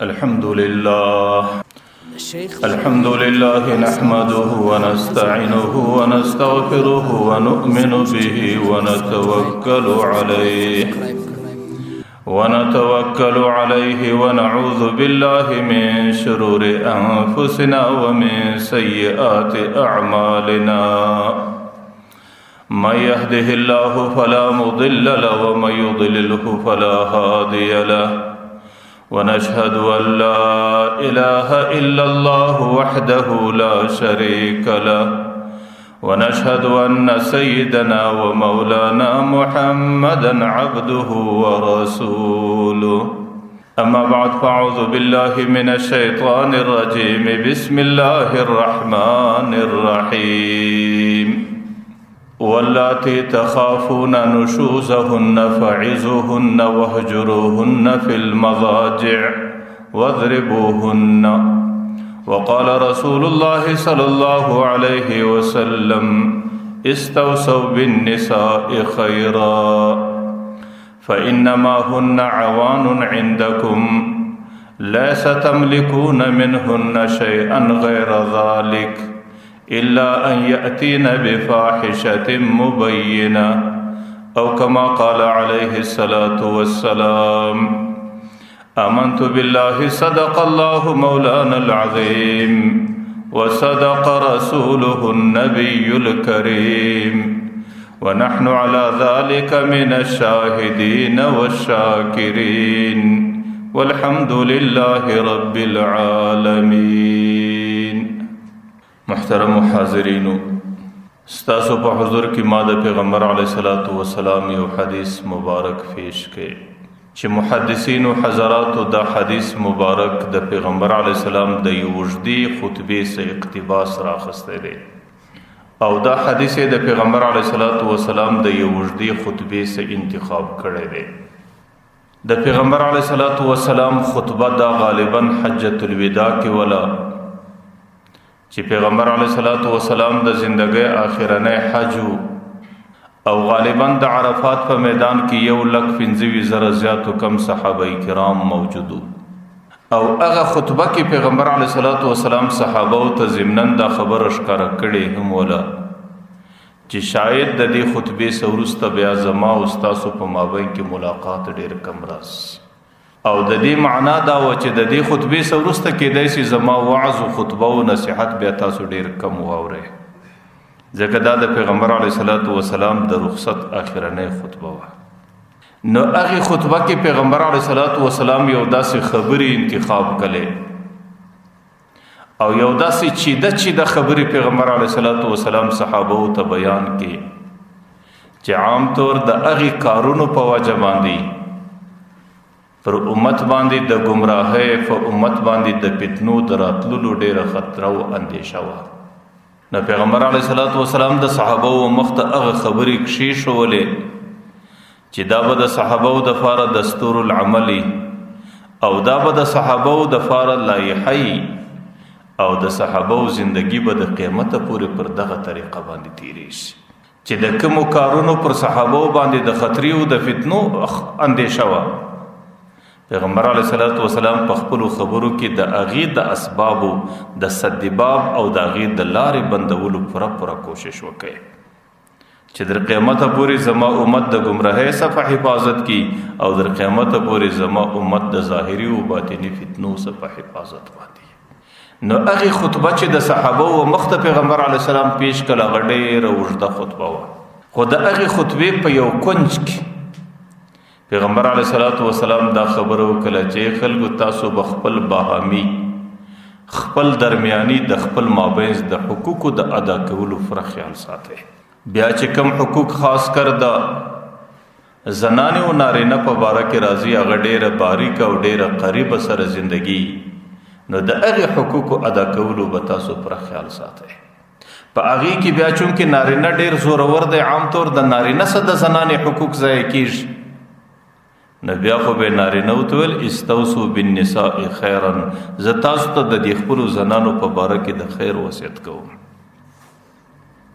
الحمد لله الحمد لله نحمده ونستعينه ونستغفره ونؤمن به ونتوكل عليه ونتوكل عليه ونعوذ بالله من شرور أنفسنا ومن سيئات أعمالنا. من يهده الله فلا مضل له ومن يضلله فلا هادي له. ونشهد أن لا إله إلا الله وحده لا شريك له، ونشهد أن سيدنا ومولانا محمدا عبده ورسوله. أما بعد، فأعوذ بالله من الشيطان الرجيم. بسم الله الرحمن الرحيم. واللاتي تخافون نشوزهن فعظوهن واهجروهن في المضاجع واضربوهن. وقال رسول الله صلى الله عليه وسلم: استوصوا بالنساء خيرا فإنما هن عوان عندكم، ليس تملكون منهن شيئا غير ذلك إلا أن يأتين بفاحشة مبينة، أو كما قال عليه الصلاة والسلام. آمنت بالله، صدق الله مولانا العظيم وصدق رسوله النبي الكريم، ونحن على ذلك من الشاهدين والشاكرين، والحمد لله رب العالمين. محترم حاضرینو، ستاسو په حضور کې ما د پیغمبر علیه الصلاۃ والسلام یو حدیث مبارک پیش کړ چې محدثین او حضراتو دا حدیث مبارک د پیغمبر علیه السلام د یو اوږدې خطبې څخه اقتباس راخستی دی، او دا حدیث د پیغمبر علیه الصلاۃ والسلام د یو اوږدې خطبې څخه انتخاب کړی دی. د پیغمبر علیه الصلاۃ والسلام خطبه دا غالبا حجۃ الوداع کې ولا چې پیغمبر علیه الصلاۃ والسلام د زندګۍ آخرنۍ حج او غالبا د عرفات په میدان کې 1,25,000 زیاتو کم صحابه کرام موجودو. او هغه خطبه کې پیغمبر علیه الصلاۃ والسلام صحابه ته ضمناً دا خبره ښکاره کړې هم ولا چې شاید د دې خطبې څخه وروسته بیا زما او ستاسو په مابین کې ملاقات ډېر کم راسي. او د دې معنا دا و چې د دې خطبې څخه وروسته کېدای شي زما وعظ او خطبه او نصیحت بیا تاسو ډېر کم واورئ، ځکه دا د پیغمبر علیه الصلاۃ والسلام د رخصت آخرنۍ خطبه وه. نو هغې خطبه کې پیغمبر علیه الصلاۃ والسلام یو داسې خبرې انتخاب کړې او یو داسې چیده چیده خبرې پیغمبر علیه الصلاۃ والسلام صحابه ته بیان کړې چې عام طور د هغې کارونو په وجه باندې پر امت باندې د گمراهۍ، په امت باندې د فتنو د راتللو ډېره خطره او اندېشه وه. نو پیغمبر علیه الصلاۃ والسلام د صحابه و مخ ته هغه خبرې کښېښولې چې دا به د صحابه د فاره دستور العملی او دا به د صحابه د فاره لایحه او د صحابه زندگی به د قیامت پورې پر دغه طریقه باندې تیریږي چې د کومو کارونو پر صحابه باندې د خطرې او د فتنو اندېشه وه. پیغمبر علیه الصلاۃ والسلام په خپلو خبرو کې د هغې د اسبابو د سدباب او د هغې د لارې بندولو پوره پوره کوشش وکړي چې در قیامت پورې زما امت د ګمراهۍ څخه حفاظت کی او در قیامت پورې زما امت د ظاهري او باطني فتنو څخه حفاظت باندې. نو هغه خطبه چې د صحابه و مخ ته پیغمبر علی السلام پیش کړه، هغه ډېره اوږده خطبه وه، خو د هغې خطبې په یو کنج کې پیغمبر علیه الصلاۃ والسلام دا خبره وکړه چې خلکو، تاسو به خپل باهمي، خپل درمیاني، د خپل مابین د حقوقو د ادا کولو پر خیال ساتئ. بیا چې کم حقوق خاص کر د زنانه او نارینه په باره کې راځي، هغه ډېره باریکه او ډېره قریبه سره زندگی، نو د هغې حقوقو ادا کولو به تاسو پر خیال ساتئ. په هغې کې بیا چونکې نارینه ډېر زورور دی، عام طور د نارینه څخه د زنانې حقوق ضایع کېږي، نو بیا خو به نارینه ورته ویل استوصوا بالنساء خیرا، زه تاسو ته د دې خپلو زنانو په باره کې د خیر وصیت کوم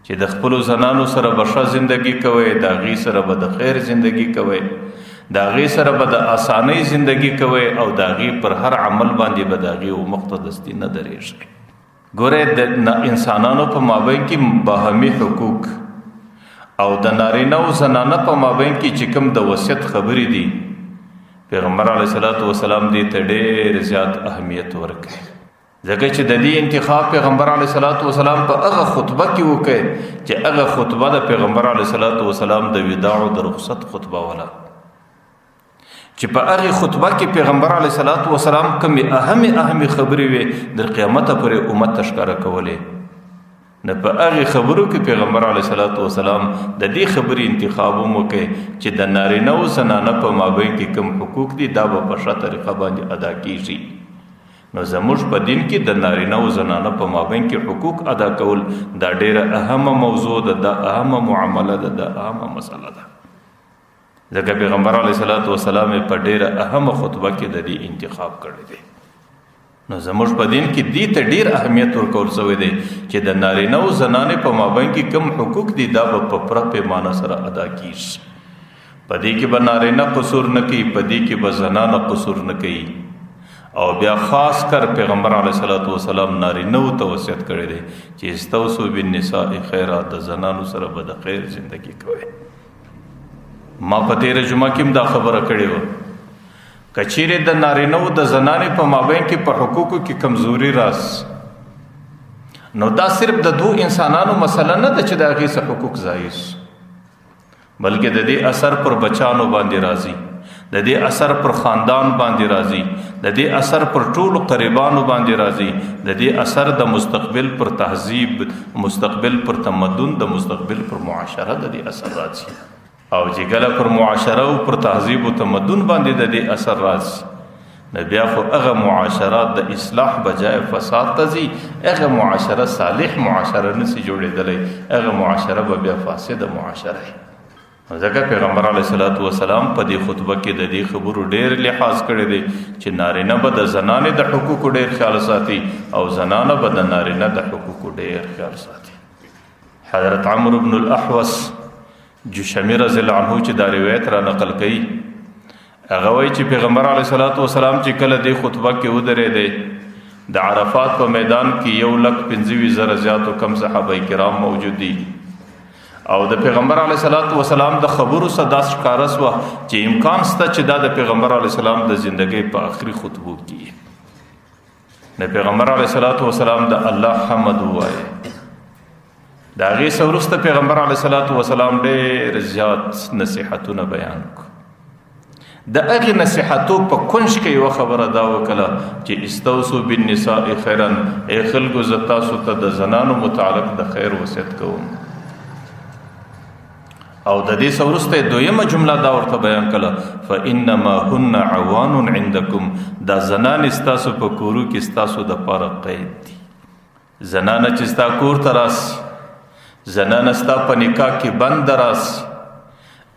چې د خپلو زنانو سره به ښه زندګي کوئ، د هغې سره به د خیر زندګي کوئ، د هغې سره به د اسانۍ زندگی کوئ او د هغې پر هر عمل باندې به د هغې ومخته دستي نه درېږئ. ګوره، د انسانانو په مابین کې باهمي حقوق او د نارینه او زنانه په مابین کې چې کوم د وصیت خبرې دي، پیغمبر علیه الصلاۃ والسلام دې ته ډېر زیات اهمیت ورکړي، ځکه چې د دې انتخاب پیغمبر علیه الصلاۃ والسلام په هغه خطبه کې وکړي چې هغه خطبه د پیغمبر علیه الصلاۃ والسلام د وداع او د رخصت خطبه وله، چې په هغه خطبه کې پیغمبر علیه الصلاۃ والسلام کومې اهمې اهمې خبرې وې در قیامت پورې امت ته ښکاره کولې. نه په هغه خبرو کې پیغمبر علیه الصلاۃ والسلام د دې خبرې انتخاب هم وکړي چې د نارینه او زنانه په مابین کې کوم حقوق دي دا به په ښه طریقه باندې ادا کیږي. نو زموږ په دین کې د نارینه او زنانه په مابین کې حقوق ادا کول دا ډیره اهمه موضوع ده، دا اهمه معامله ده، دا اهمه مسله ده، ځکه پیغمبر علیه الصلاۃ والسلام په ډیره اهمه خطبه کې د دې انتخاب کړی دی. نو زموږ په دین کې دې ته ډیر اهمیت ورکول شوی دی چې د نارینه او زنانې په مابین کې کوم حقوق دي دا به په پوره پیمانه سره ادا کیږي. په دې کې به نارینه قصور نه کوي، په دې کې به زنانه قصور نه کوي. او بیا خاص کر پیغمبر علیه الصلاۃ والسلام نارینه او ته وصیت کړی دی چې استوصوا بالنساء خیرا، د زنانو سره به د خیر زندگی کوي. ما په تیره جمعه کې هم دا خبره کړې وه، که چیرې د نارینه او د زنانې په مابین کې په حقوقو کې کمزوري راس، نو دا صرف د دوو انسانانو مسله نه ده چې د هغې څه حقوق ضایع شي، بلکې د دې اثر پر بچانو باندې راځي، د دې اثر پر خاندان باندې راځي، د دې اثر پر ټولو قریبانو باندې راځي، د دې اثر د مستقبل پر تهذیب، مستقبل پر تمدن، د مستقبل پر معاشره د دې اثر راځي. او چې کله پر معاشره او پر تهذیب او تمدن باندې د دې اثر راځي، نو بیا خو هغه معاشره د اصلاح بجای فساد ته ځي، هغه معاشره صالح معاشره نسی جوړېدلی، هغه معاشره به بیا فاسده معاشره وي. ځکه پیغمبر علیه الصلاۃ والسلام په دې خطبه کې د دې خبرو ډېر لحاظ کړی دی چې نارینه به د زنانې د حقوقو ډېر خیال ساتي او زنانه به د نارینه د حقوقو ډېر خیال ساتي. حضرت عمرو بن الاحوص جشمی رضی الله عنه چې دا روایت را نقل کړي، هغه وایي چې پیغمبر علیه الصلاۃ والسلام چې کله دې خطبه کې ودرېدی، د عرفات په میدان کې 1,25,000 زیاتو کم صحابه کرام موجود دي، او د پیغمبر علیه الصلاۃ والسلام د خبرو څخه داسې ښکاره سوه چې امکان سته چې دا د پیغمبر علیه السلام د زندګۍ په آخري خطبو کې. د پیغمبر علیه الصلاۃ والسلام د الله حمد ووایه. د هغې څخه وروسته پیغمبر علیه الصلاۃ والسلام ډېر زیات نصیحتونه بیان کړو. د هغې نصیحتو په کنج کې یوه خبره دا وکړه چې استوصوا بالنساء خیرا، ای خلکو زه تاسو ته د زنانو متعلق د خیر وصیت کوم. او د دې څخه وروسته یې دویمه جمله دا ورته بیان کړه، فانما هن عوان عندکم، دا زنانې ستاسو په کورو کې ستاسو دپاره قید دي. زنانه چې ستا کور ته راسي، زنانه ستا په نکاح کې بند راسي،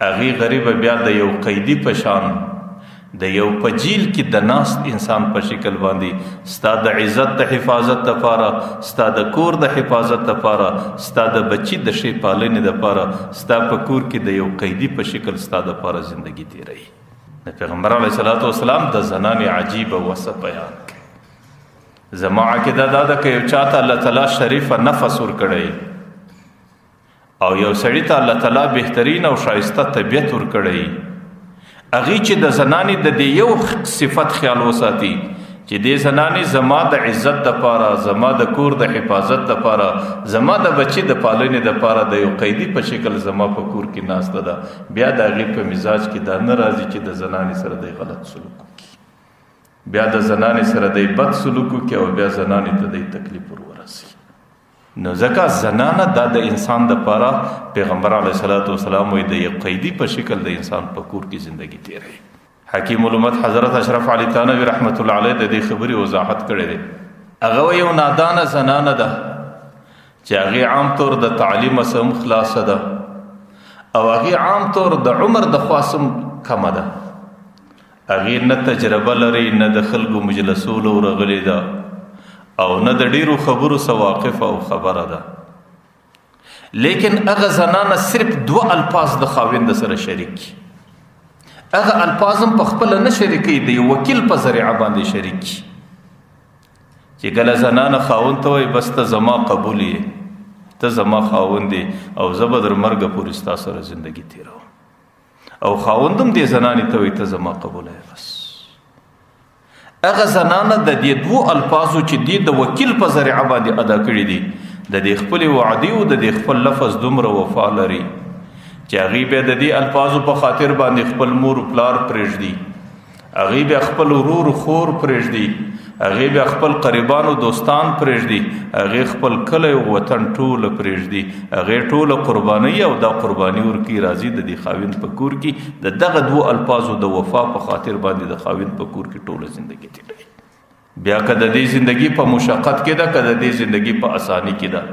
هغې غریبه بیا د یو قیدي په شان، د یو په جیل کې د ناست انسان په شکل باندې ستا د عزت د حفاظت لپاره، ستا د کور د حفاظت لپاره، ستا د بچي د ښې پالنې لپاره، ستا په کور کې د یو قیدي په شکل ستا دپاره زندګي تېروي. د پیغمبر علیه الصلاۃ والسلام د زنانې عجیبه وصف بیان کړ. زما عقیده دا ده که یو چاته الله تعالی شریفه نفس ورکړی او یو سړي ته الله تعالی بهترین او ښایسته طبیعت ورکړی، هغې چې د زنانې د دې یو صفت خیال وساتي چې دې زنانې زما د عزت دپاره، زما د کور د حفاظت دپاره، زما د بچي د پالنې دپاره د یو قیدي په شکل زما په کور کې ناسته ده، بیا د هغې په مزاج کې دا نه راځي چې د زنانې سره دی غلط سلوک وکړي، بیا د زنانې سره دی بد سلوک وکړي او بیا زنانې ته دی تکلیف ور ورسي. نو ځکه زنانه دا د انسان د پاره پیغمبر علیه الصلاۃ والسلام وایي د یو قیدي په شکل د انسان په کور کې زندگی تیروي. حکیم الامت حضرت اشرف علي تھانوي رحمت الله علیه د دې خبرې وضاحت کړی دی. هغه یو نادانه زنانه ده چې هغې عام طور د تعلیم څخه هم خلاصه ده او هغې عام طور د عمر د خوا څخه هم کمه ده، هغې نه تجربه لري، نه د خلکو مجلسو له ورغلې ده او نه د ډیرو خبرو څخه واقفه او خبره ده. لیکن هغه زنانه صرف دوه الفاظ د خاوند سره شریک کړي. هغه الفاظ هم په خپل نه شریکي، د یو وکیل په ذریعه باندې شریک، چې کله زنانه خاوند ته وایي بس ته زما قبول یې، ته زما خاوند یې او زه به در مرګه پورې ستا سره زندګي تېروم، او خاوند هم دې زنانې ته وایي ته زما قبول یې. بس هغه زنانه د دې دوو الفاظو چې دې د وکیل په ذریعه باندې ادا کړي دي، د دې خپلې وعدې او د دې خپل لفظ دومره وفا لري چې هغې بیا د دې الفاظو په خاطر باندې خپل مور پلار پرېږدي، هغې بیا خپل ورور خور پرېږدي، هغې بیا خپل قریبان او دوستان پرېږدي، هغې خپل کلی او وطن ټوله پرېږدي، هغې ټوله قرباني او دا قرباني ورکوي، راځي د دې خاوند په کور کې د دغه دوو الفاظو د وفا په خاطر باندې د خاوند په کور کې ټوله زندګي تېروي. بیا که د دې زندګي په مشقت کې ده، که د دې زندګي په اساني کې ده،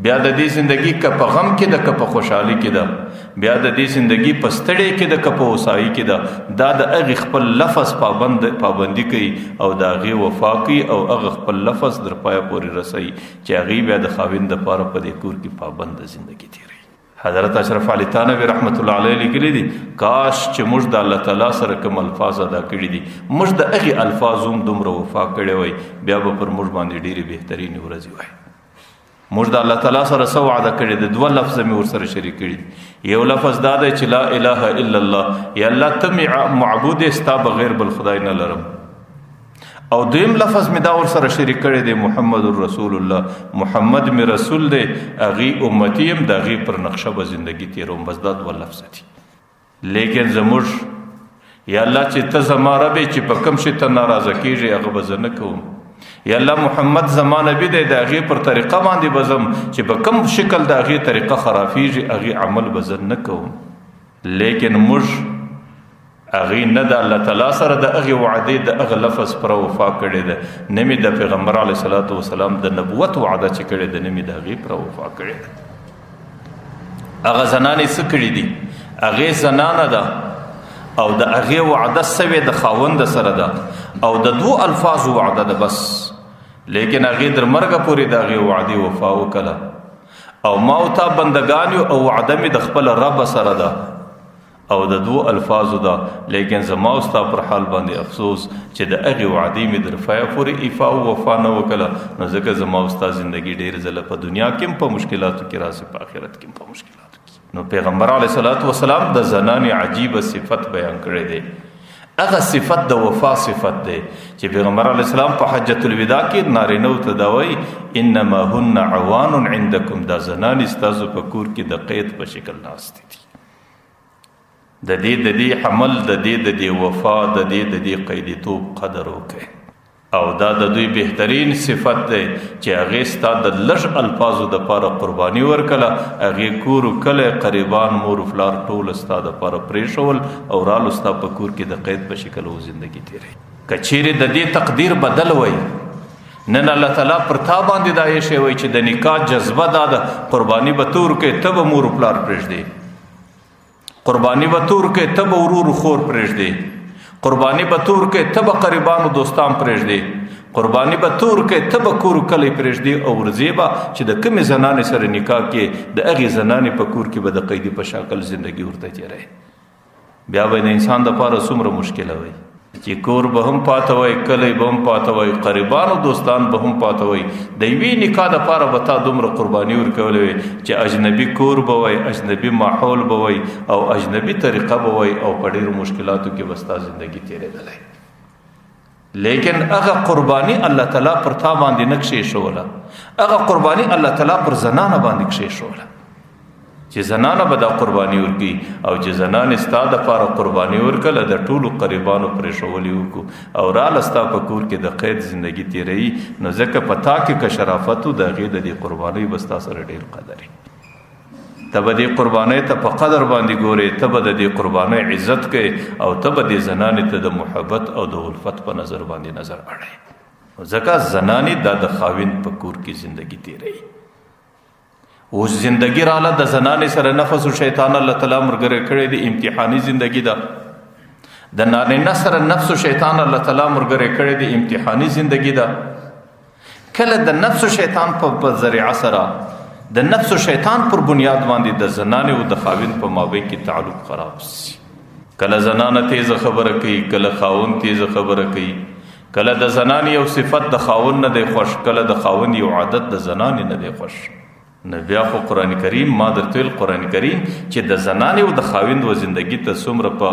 بیا د دې زندګي که په غم کې ده، که په خوشحالي کې ده، بیا د دې زندګي په ستړې کې ده، که په هوسایي کې ده، دا د هغې خپل لفظ پابندي کوي او د هغې وفا کوي او هغه خپل لفظ در پایه پورې رسوي چې هغې بیا د خاوند دپاره په دې کور کې پابنده زندګي تېروي. حضرت اشرف علي تانوي رحمت الله علیه لیکلي دي، کاش چې موږ د الله تعالی سره کوم الفاظ ادا کړي دي، موږ د هغې الفاظ هم دومره وفا کړې وای، بیا به پر موږ باندې ډېرې بهترینې ورځې وای. موږ د الله تعالی سره څه وعده کړې ده؟ دوه لفظه مې ورسره شریک کړي دي. یو لفظ دا دی چې لا اله الا الله، یا الله ته مې معبود یې، ستا بغیر بل خدای نه لرم. او دویم لفظ مې دا ورسره شریک کړی دی، محمد رسول الله، محمد مې رسول دی، هغې امتي یم، د هغې پر نقشه به زندګي تېروم. بس دا دوه لفظه دي. لیکن زموږ یا الله چې ته زما رب یې، چې په کوم شي ته ناراضه کېږې هغه به زه نه کوم. یا الله محمد زما نبی دی، د هغې پر طریقه باندې به ځم، چې په کوم شکل د هغې طریقه خرافېږي هغې عمل به زه نه کوم. لیکن موږ هغې نه د الله تعالی سره د هغې وعدې د هغه لفظ پر وفا کړې ده، نه مې د پیغمبر علیه الصلاة والسلام د نبوت وعده چې کړې ده، نه مې د هغې پر وفا کړې ده. هغه زنانې څه کړي دي؟ هغې زنانه ده او د هغې وعده سوې د خاوند سره ده او د دوو الفاظو وعده ده بس. لیکن هغې در مرګه پورې د هغې وعدې وفا وکړه. او ما او تا بندګان یو او وعده مې د خپل رب سره ده او د دوو الفاظو ده. لیکن زما او ستا پر حال باندې افسوس چې د هغې وعدې مې در پایه پورې ایفا او وفا نه وکړه. نو ځکه زما او ستا زندګي ډېر ځله په دنیا کې هم په مشکلاتو کې راځي، په آخرت کې هم په مشکلاتو کې. نو پیغمبر علیه الصلاة والسلام د زنانې عجیبه صفت بیان کړی دی. هغه صفت د وفا صفت دی چې پیغمبر علیه السلام په حجة الوداع کې نارینه ته دا وایي، انما هن عوان عندکم، دا زنانې ستاسو په کور کې د قید په شکل ناستې دي. د دې د دې حمل، د دې د دې وفا، د دې د دې قیدیتوب قدر وکړئ. او دا د دوی بهترین صفت دی چې هغې ستا د لږ الفاظو دپاره قرباني ورکړه، هغې کور و کلی، قریبان، مور و پلار ټول ستا دپاره پرېښول او رالو ستا په کور کې د قید په شکل و زندګي تېروي. که چیرې د دې تقدیر بدل وای، نن الله تعالی پر تا باندې دا ایښی وای چې د نکاح جذبه دا ده، قرباني به ته ورکوې، ته به مور و پلار پرېږدې، قرباني به ته ورکوې، ته به ورور و خور پرېږدې، قرباني به ته ورکوې، ته به قریبان و دوستان پرېږدې، قرباني به ته ورکوې، ته به کور و کلی پرېږدې او ورځې به چې د کومې زنانې سره نکاح کې د هغې زنانې په کور کې به د قیدي په شکل زندګي ورته تېروې. بیا به د انسان دپاره څومره مشکله وي چې کور به هم پاته وای، کلی به هم پاته وای، قریبان او دوستان به هم پاته وای. د یوې نکاح دپاره به تا دومره قرباني ورکولې وي چې اجنبي کور به وای، اجنبي ماحول به وای او اجنبي طریقه به وای او په ډېرو مشکلاتو کې به ستا زندګي تېرېدلی. لیکن هغه قرباني الله تعالی پر تا باندې نه کښېښوله، هغه قرباني الله تعالی پر زنانه باندې کښېښوله چې زنانه به دا قرباني ورکړي. او چې زنانې ستا دپاره قرباني ورکړله، د ټولو قریبانو پرېښولې وکړو او راله ستا په کور کې د قید زندګي تېروي. نو ځکه په تا کې که شرافت و، د هغې د دې قربانۍ به ستا سره ډېر قدر وي. ته به دې قربانۍ ته په قدر باندې ګورې، ته به د دې قربانۍ عزت کوې او ته به دې زنانې ته د محبت او د الفت په نظر باندې نظر اړوې. ځکه زنانې دا د خاوند په کور کې زندګي تېروي. اوس زندگی رااله د زنانې سره نفس او شیطان الله تعالی مرګره کړی دی، امتحاني زندگی ده. د نارینه سره نفس او شیطان الله تعالی مرګره کړی دی، امتحاني زندگی ده. کله د نفس او شیطان په ذریعه سره د نفس او شیطان پر بنیاد باندې د زنانې او د خاوند په مابین کې تعلق خراب سي. کله زنانه تیزه خبره کوي، کله خاوند تیزه خبره کوي، کله د زنانې یو صفت د خاوند نه دی خوښ، کله د خاوند یو عادت د زنانې نه دی خوښ. نو بیا خو قرآن کریم ما درته ویل، قرآن کریم چې د زنانې او د خاوند و زندګي ته څومره په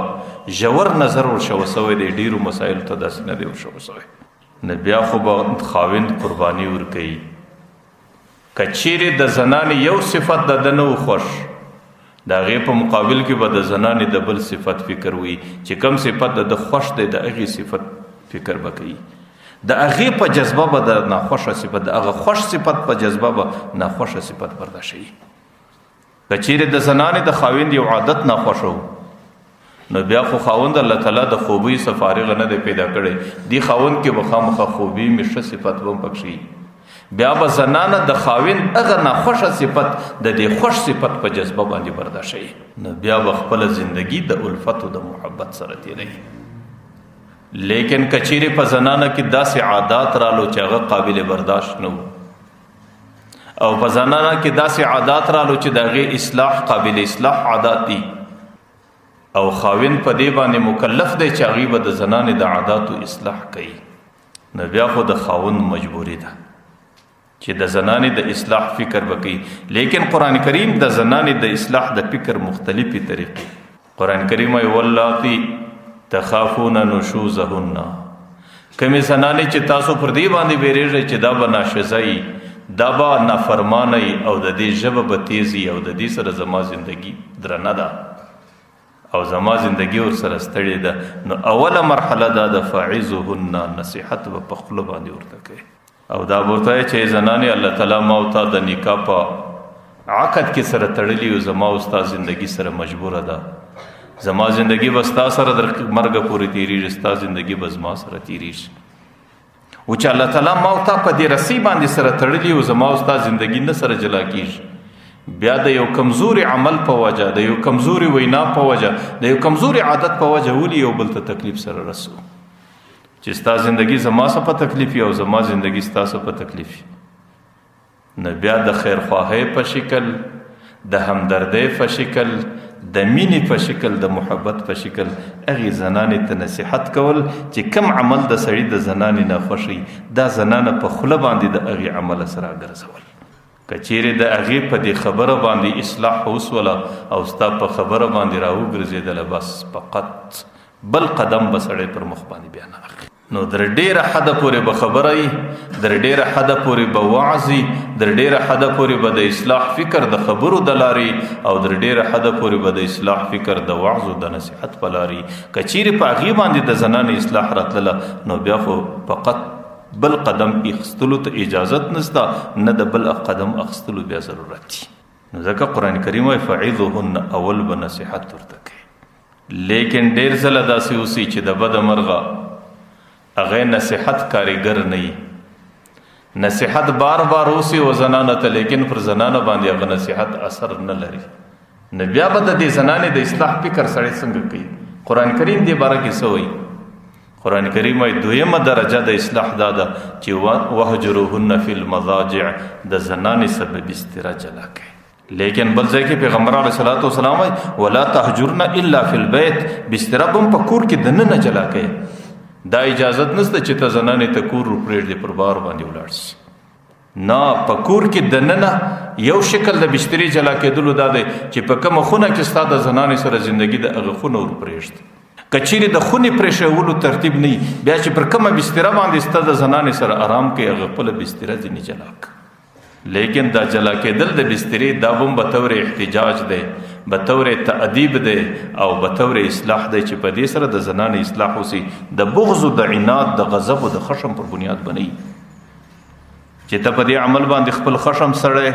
ژور نظر ورشوه سوی دی، ډېرو مسایلو ته داسې نه دی ورشوه سوی. نو بیا خو به خاوند قرباني ورکوي. که چیرې د زنانې یو صفت د ده نه و خوښ، د هغې په مقابل کې به د زنانې د بل صفت فکر وي، چې کم صفت د ده خوښ دی د هغې صفت فکر به کوي، د هغې په جذبه به د ناخوښه صفت، د هغه خوښ صفت په جذبه به ناخوښه صفت برداشتوي. که چیرې د زنانې د خاوند یو عادت ناخوښه و، نو بیا خو خاوند الله تعالی د خوبۍ څخه فارغ نه دی پیدا کړی، دی خاوند کې به خامخا خوبي مې ښه صفت به هم پکښې وي. بیا به زنانه د خاوند هغه ناخوښه صفت د دې خوښ صفت په جذبه باندې برداشتوي، نو بیا به خپله زندګي د الفت او د محبت سره تېروي. لیکن که چیرې په زنانه کې داسې عادات رالو چې هغه قابل برداشت نه وو، او په زنانه کې داسې عادات رالو چې د هغې اصلاح قابل اصلاح عادات دي، او خاوند په دې باندې مکلف دی چې هغوی به د زنانې د عاداتو اصلاح کوي، نو بیا خو د خاوند مجبوري ده چې د زنانې د اصلاح فکر به کوي. لیکن قرآن کریم د زنانې د اصلاح د فکر مختلفې طریقې، قرآن کریم وایي واللاتی تخافون نشوزهن، کومې زنانې چې تاسو پر دې باندې وېرېږئ چې دا به ناشزه وي، دا به نافرمانه وي، او د دې ژبه به تیزي، او د دې سره زما زندګي درنه ده او زما زندګي ورسره ستړې ده، نو اوله مرحله دا ده فعظهن، نصیحت به په خوله باندې ورته کوي، او دا به ورته وایي چې زنانې الله تعالی ما او تا د نکاح په عقد کې سره تړلي یو، زما او ستا زندګي سره مجبوره ده، زما زندګي به ستا سره در مرګه پورې تېرېږي، ستا زندګي به زما سره تېرېږي. او چې الله تعالی ما او تا په دې رسۍ باندې سره تړلي یو، زما او ستا زندګي نه سره جلا کېږي. بیا د یو کمزوري عمل په وجه، د یو کمزوري وینا په وجه، د یو کمزوري عادت په وجه ولې یو بل ته تکلیف سره رسو چې ستا زندګي زما سره په تکلیف وي او زما زندګي ستا سره په تکلیف وي. نو بیا د خیرخواهۍ په شکل، د همدردۍ په شکل، د مینې په شکل، د محبت په شکل هغې زنانې ته نصیحت کول چې کم عمل د سړي د زنانې نه خوښي، دا زنانه په خوله باندې د هغې عمل سره ګرځول. که چیرې د هغې په دې خبره باندې اصلاح وسوله او ستا په خبره باندې راوګرځېدله، بس فقط بل قدم به سړی پر مخ باندې بیا نه اخلي. نو در ډېره حده پورې به خبره وي، در ډېره حده پورې به وعظ وي، در ډېره حده پورې به د اصلاح فکر د خبرو د لارې، او در ډېره حده پورې به د اصلاح فکر د وعظ او د نصیحت په لارې. که چیرې په هغې باندې د زنانې اصلاح راتلله، نو بیا خو فقط بل قدم اخیستلو ته اجازت نشته، نه د بل قدم اخیستلو بیا ضرورت دی. نو ځکه قرآن کریم وایي فعظهن، اول به نصیحت ورته کوي. لیکن ډېر ځله داسې اوسي چې د بده مرغه هغه نصیحت کاریګر نه وي، نصیحت بار بار اوسي و زنانه ته، لیکن پر زنانه باندې هغه نصیحت اثر نه لري. نو بیا به د دې زنانې د اصلاح فکر سړی څنګه کوي؟ قرآن کریم دې باره کې څه وایي؟ قرآن کریم وایي دویمه درجه د اصلاح دا ده چې وهجروهن فی المضاجع، د زنانې سره بستره جلا کوي. لیکن بل ځای کې پیغمبر علیه الصلاة والسلام وایي ولا تهجرن الا فی البیت، بستره به هم په کور کې دننه جلا کوي. دا اجازت نشته چې ته زنانې ته کور ورپرېږدې پر بار باندې ولاړ شي. نه، په کور کې دننه یو شکل د بسترې جلا کېدلو دا دی چې په کومه خونه کې ستا د زنانې سره زندګي د هغه خونه ورپرېږدي. که چیرې د خونې پرېښولو ترتیب نه وي، بیا چې پر کومه بستره باندې ستا د زنانې سره آرام کوي، هغه خپله بستره ځینې جلا کړه. لیکن دا جلا کېدل د بسترې دا هم به طور احتجاج دی، به طور تأدیب دی، او به طور اصلاح دی چې په دې سره د زنانې اصلاح وسي، د بغض او د عناد، د غضب او د خشم پر بنیاد به نه وي چې ته په دې عمل باندې خپل خشم سړی،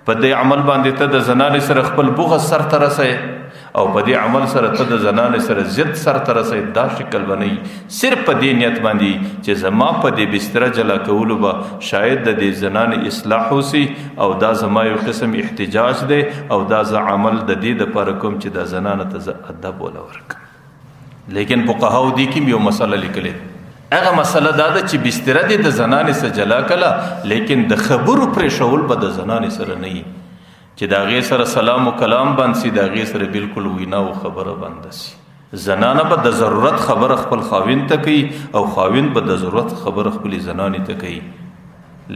په دې عمل باندې ته د زنانې سره خپل بغض سر ته رسوې، او په دې عمل سره ته د زنانې سره ضد سر ته رسوې، دا شکل به نه وي. صرف په دې نیت باندې چې زما په دې بستره جلا کولو به شاید د دې زنانې اصلاح وسي، او دا زما یو قسم احتجاج دی، او دا زه عمل د دې دپاره کوم چې دا زنانه ته زه ادب وله ورکړم. لیکن فقهاو دې کې یو مسله لیکلې ده، هغه مسله دا ده چې بستره دې د زنانې سره جلا کړه، لیکن د خبرو پرېښول به د زنانې سره نه وي چې د هغې سره سلام و کلام بند سي، د هغې سره بالکل وینا او خبره بنده سي. زنانه به د ضرورت خبره خپل خاوند ته کوي او خاوند به د ضرورت خبره خپلې زنانې ته کوي.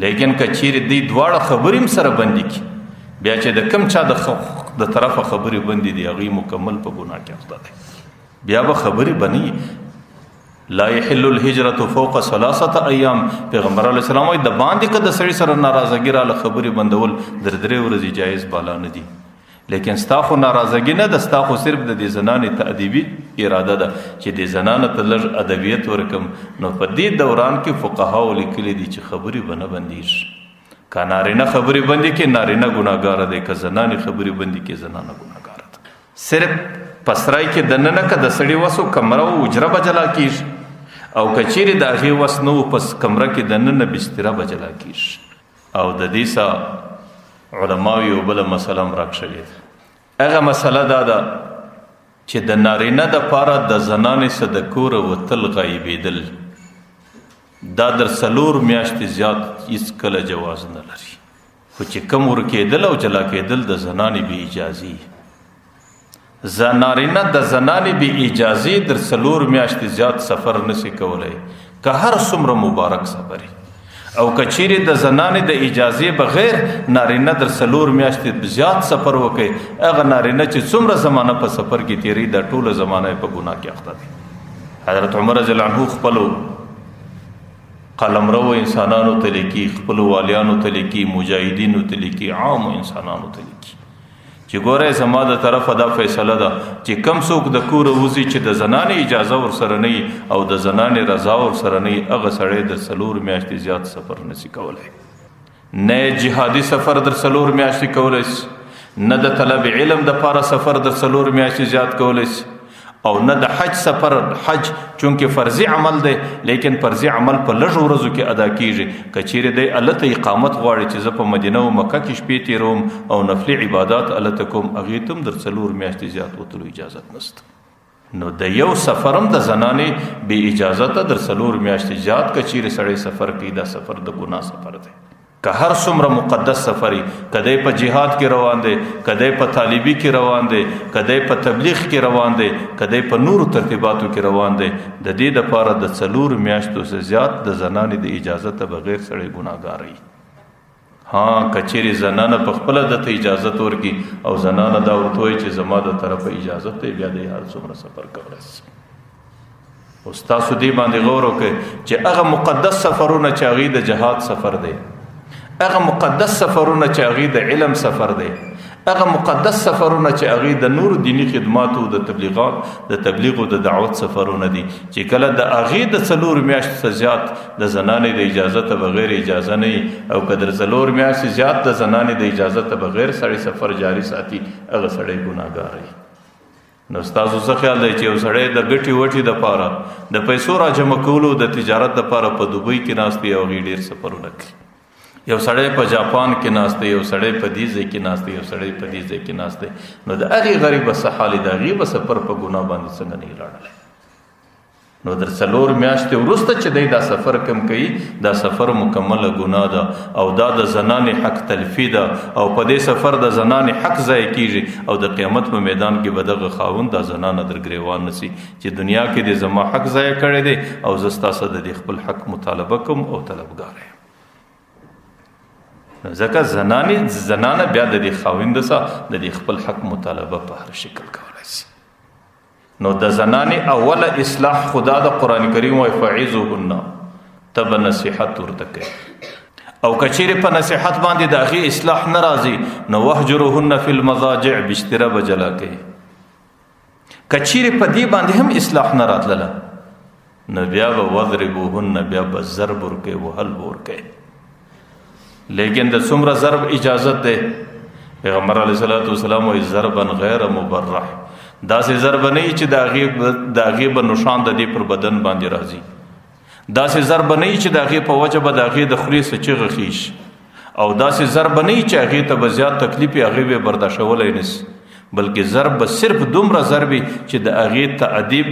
لیکن که چیرې دوی دواړه خبرې هم سره بندې کړي، بیا چې د کم چا د طرفه خبرې بندې دي، هغوی مکمل په ګناه کې اخته دی، بیا به خبرې بني. لا يحل الهجرة فوق ثلاثة ایام، پیغمبر علیه السلام وایي د باندې که د سړي سره ناراضګي راله خبرې بندول در درې ورځې جایز بالا نه دي. لیکن ستا خو ناراضګي نه ده، ستا خو صرف د دې زنانې تأدیبي اراده ده چې دې زنانه ته لږ ادبیت ورکم. نو په دې دوران کې فقهاو لیکلي دي چې خبرې به نه بندېږي. که نارینه خبرې بندې کړي نارینه ګناهګاره دی، که زنانې خبرې بندې کړي زنانه ګناهګاره ده. صرف په سرای کې دننه که د سړي وس و کمره و حجره به جلا کېږي، او که چیرې د هغې وس نه و پس کمره کې دننه بستره به جلا کېږي. او د دې سه علماو یو بله مسله هم راکښلې ده. هغه مسله دا ده چې د نارینه دپاره د زنانې څه د کوره وتل غایبېدل دا در څلور میاشتې زیات هیڅکله جواز نه لري. خو چې کم ورکېدل او جلا کېدل د زنانې بې اجازې، نارینه د زنانې بې اجازې در څلور میاشتې زیات سفر نسی کولی، که هر څومره مبارک سفر وي. او که چیرې د زنانې د اجازې بغیر نارینه در څلور میاشتې زیات سفر وکړي، هغه نارینه چې څومره زمانه په سفر کې تېروي دا ټوله زمانه یې په ګناه کې اخته دی. حضرت عمر رضی الله عنه خپلو قلمرو انسانانو ته لیکي، خپلو والیانو ته لیکي، مجاهدینو ته لیکي، عامو انسانانو ته لیکي چې ګوره زما د طرفه دا فیصله ده چې کم څوک د کوره وځي چې د زنانې اجازه ورسره نه وي او د زنانې رضا ورسره نه وي، هغه سړی د څلور میاشتې زیات سفر نسی کولی. نه جهادي سفر در څلور میاشتې کولی سي، نه د طلب علم دپاره سفر در څلور میاشتې زیات کولی سي، او نه د حج سفر. حج چونکه فرضي عمل دی، لیکن فرضي عمل په لږو ورځو کې ادا کیږي. که چیرې دی هلته اقامت غواړي چې زه په مدینه او مکه کې شپې تېروم او نفلي عبادات هلته کوم، هغې ته هم در څلور میاشتې زیات وتلو اجازت نشته. نو د یو سفر هم د زنانې بې اجازته در څلور میاشتې زیات که چیرې سړی سفر کوي، دا سفر د ګناه سفر دی. که هر څومره مقدس سفر وي، که دی په جهاد کې روان دی، که دی په طالبي کې روان دی، که دی په تبلیغ کې روان دی، که دی په نورو ترتیباتو کې روان دی، د دې دپاره د څلور میاشتو څخه زیات د زنانې د اجازته بغیر سړی ګناهګار وي. ها که چیرې زنانه په خپله ده ته اجازت ورکړي او زنانه دا ورته وایي چې زما د طرفه اجازت دی، بیا دی هر څومره سفر کولی شي. اوس تاسو دې باندې غور وکړئ چې هغه مقدس سفرونه چې هغوی د جهاد سفر دی، هغه مقدس سفرونه چې هغوی د علم سفر دی، هغه مقدس سفرونه چې هغوی د نورو دیني خدماتو د تبلیغات د تبلیغ او د دعوت سفرونه دي، چې کله د هغې د څلور میاشتو څخه زیات د زنانې د اجازته بغیر اجازه نه وي، او که در څلور میاشتې زیات د زنانې د اجازته بغیر سړی سفر جاري ساتي، هغه سړی ګناهګار وي. نو ستاسو څه خیال دی چې یو سړی د ګټې وټې دپاره د پیسو راجمع کولو د تجارت دپاره په دوبۍ کې ناست دی او هغې ډېر سفرونه کوي، یو سړی په جاپان کې ناست دی، یو سړی په دې ځای کې ناست دی، یو سړی په دې ځای کې ناست دی، نو د هغې غریب څه حال دی؟ د هغې به سفر په ګناه باندې څنګه نه لاړلی؟ نو در څلور میاشتې وروسته چې دی دا سفر کم کوي، دا سفر مکمله ګناه ده او دا د زنانې حق تلفي ده، او په دې سفر د زنانې حق ضایع کیږي، او د قیامت په میدان کې به دغه خاوند دا زنانه در ګریوان نسی چې دنیا کې دې زما حق ضایع کړی دی او زه ستا سره د دې خپل حق مطالبه کوم او طلبګار یم. ځکه زنانه بیا د دې خاوند سره د دې خپل حق مطالبه په هر شکل کولای شي. نو د زنانې اوله اصلاح خدا د قرآن کریم وایي فعظوهن، ته به نصیحت ورته کوي، او که چیرې په نصیحت باندې د هغې اصلاح نه راځي نو وهجرهن فی المضاجع، بستره به جلا کوي. که چیرې په دې باندې هم اصلاح نه راتلله نو بیا به وضربوهن، بیا به ضرب ورکوي، وهل به ورکوي. لیکن د څومره ضرب اجازت دی؟ پیغمبر علیه الصلاة والسلام وایي ضربا غیر مبرح، داسې ضرب نه وي چې د هغې به نشان د دې پر بدن باندې راځي، داسې ضرب نه وي چې د هغې په وجه به د هغې د خولې څه چیغه خیژي، او داسې ضرب نه وي چې هغې ته به زیات تکلیف وي، هغې به یې برداشتولی نه شي، بلکې ضرب به صرف دومره ضرب وي چې د هغې تأدیب،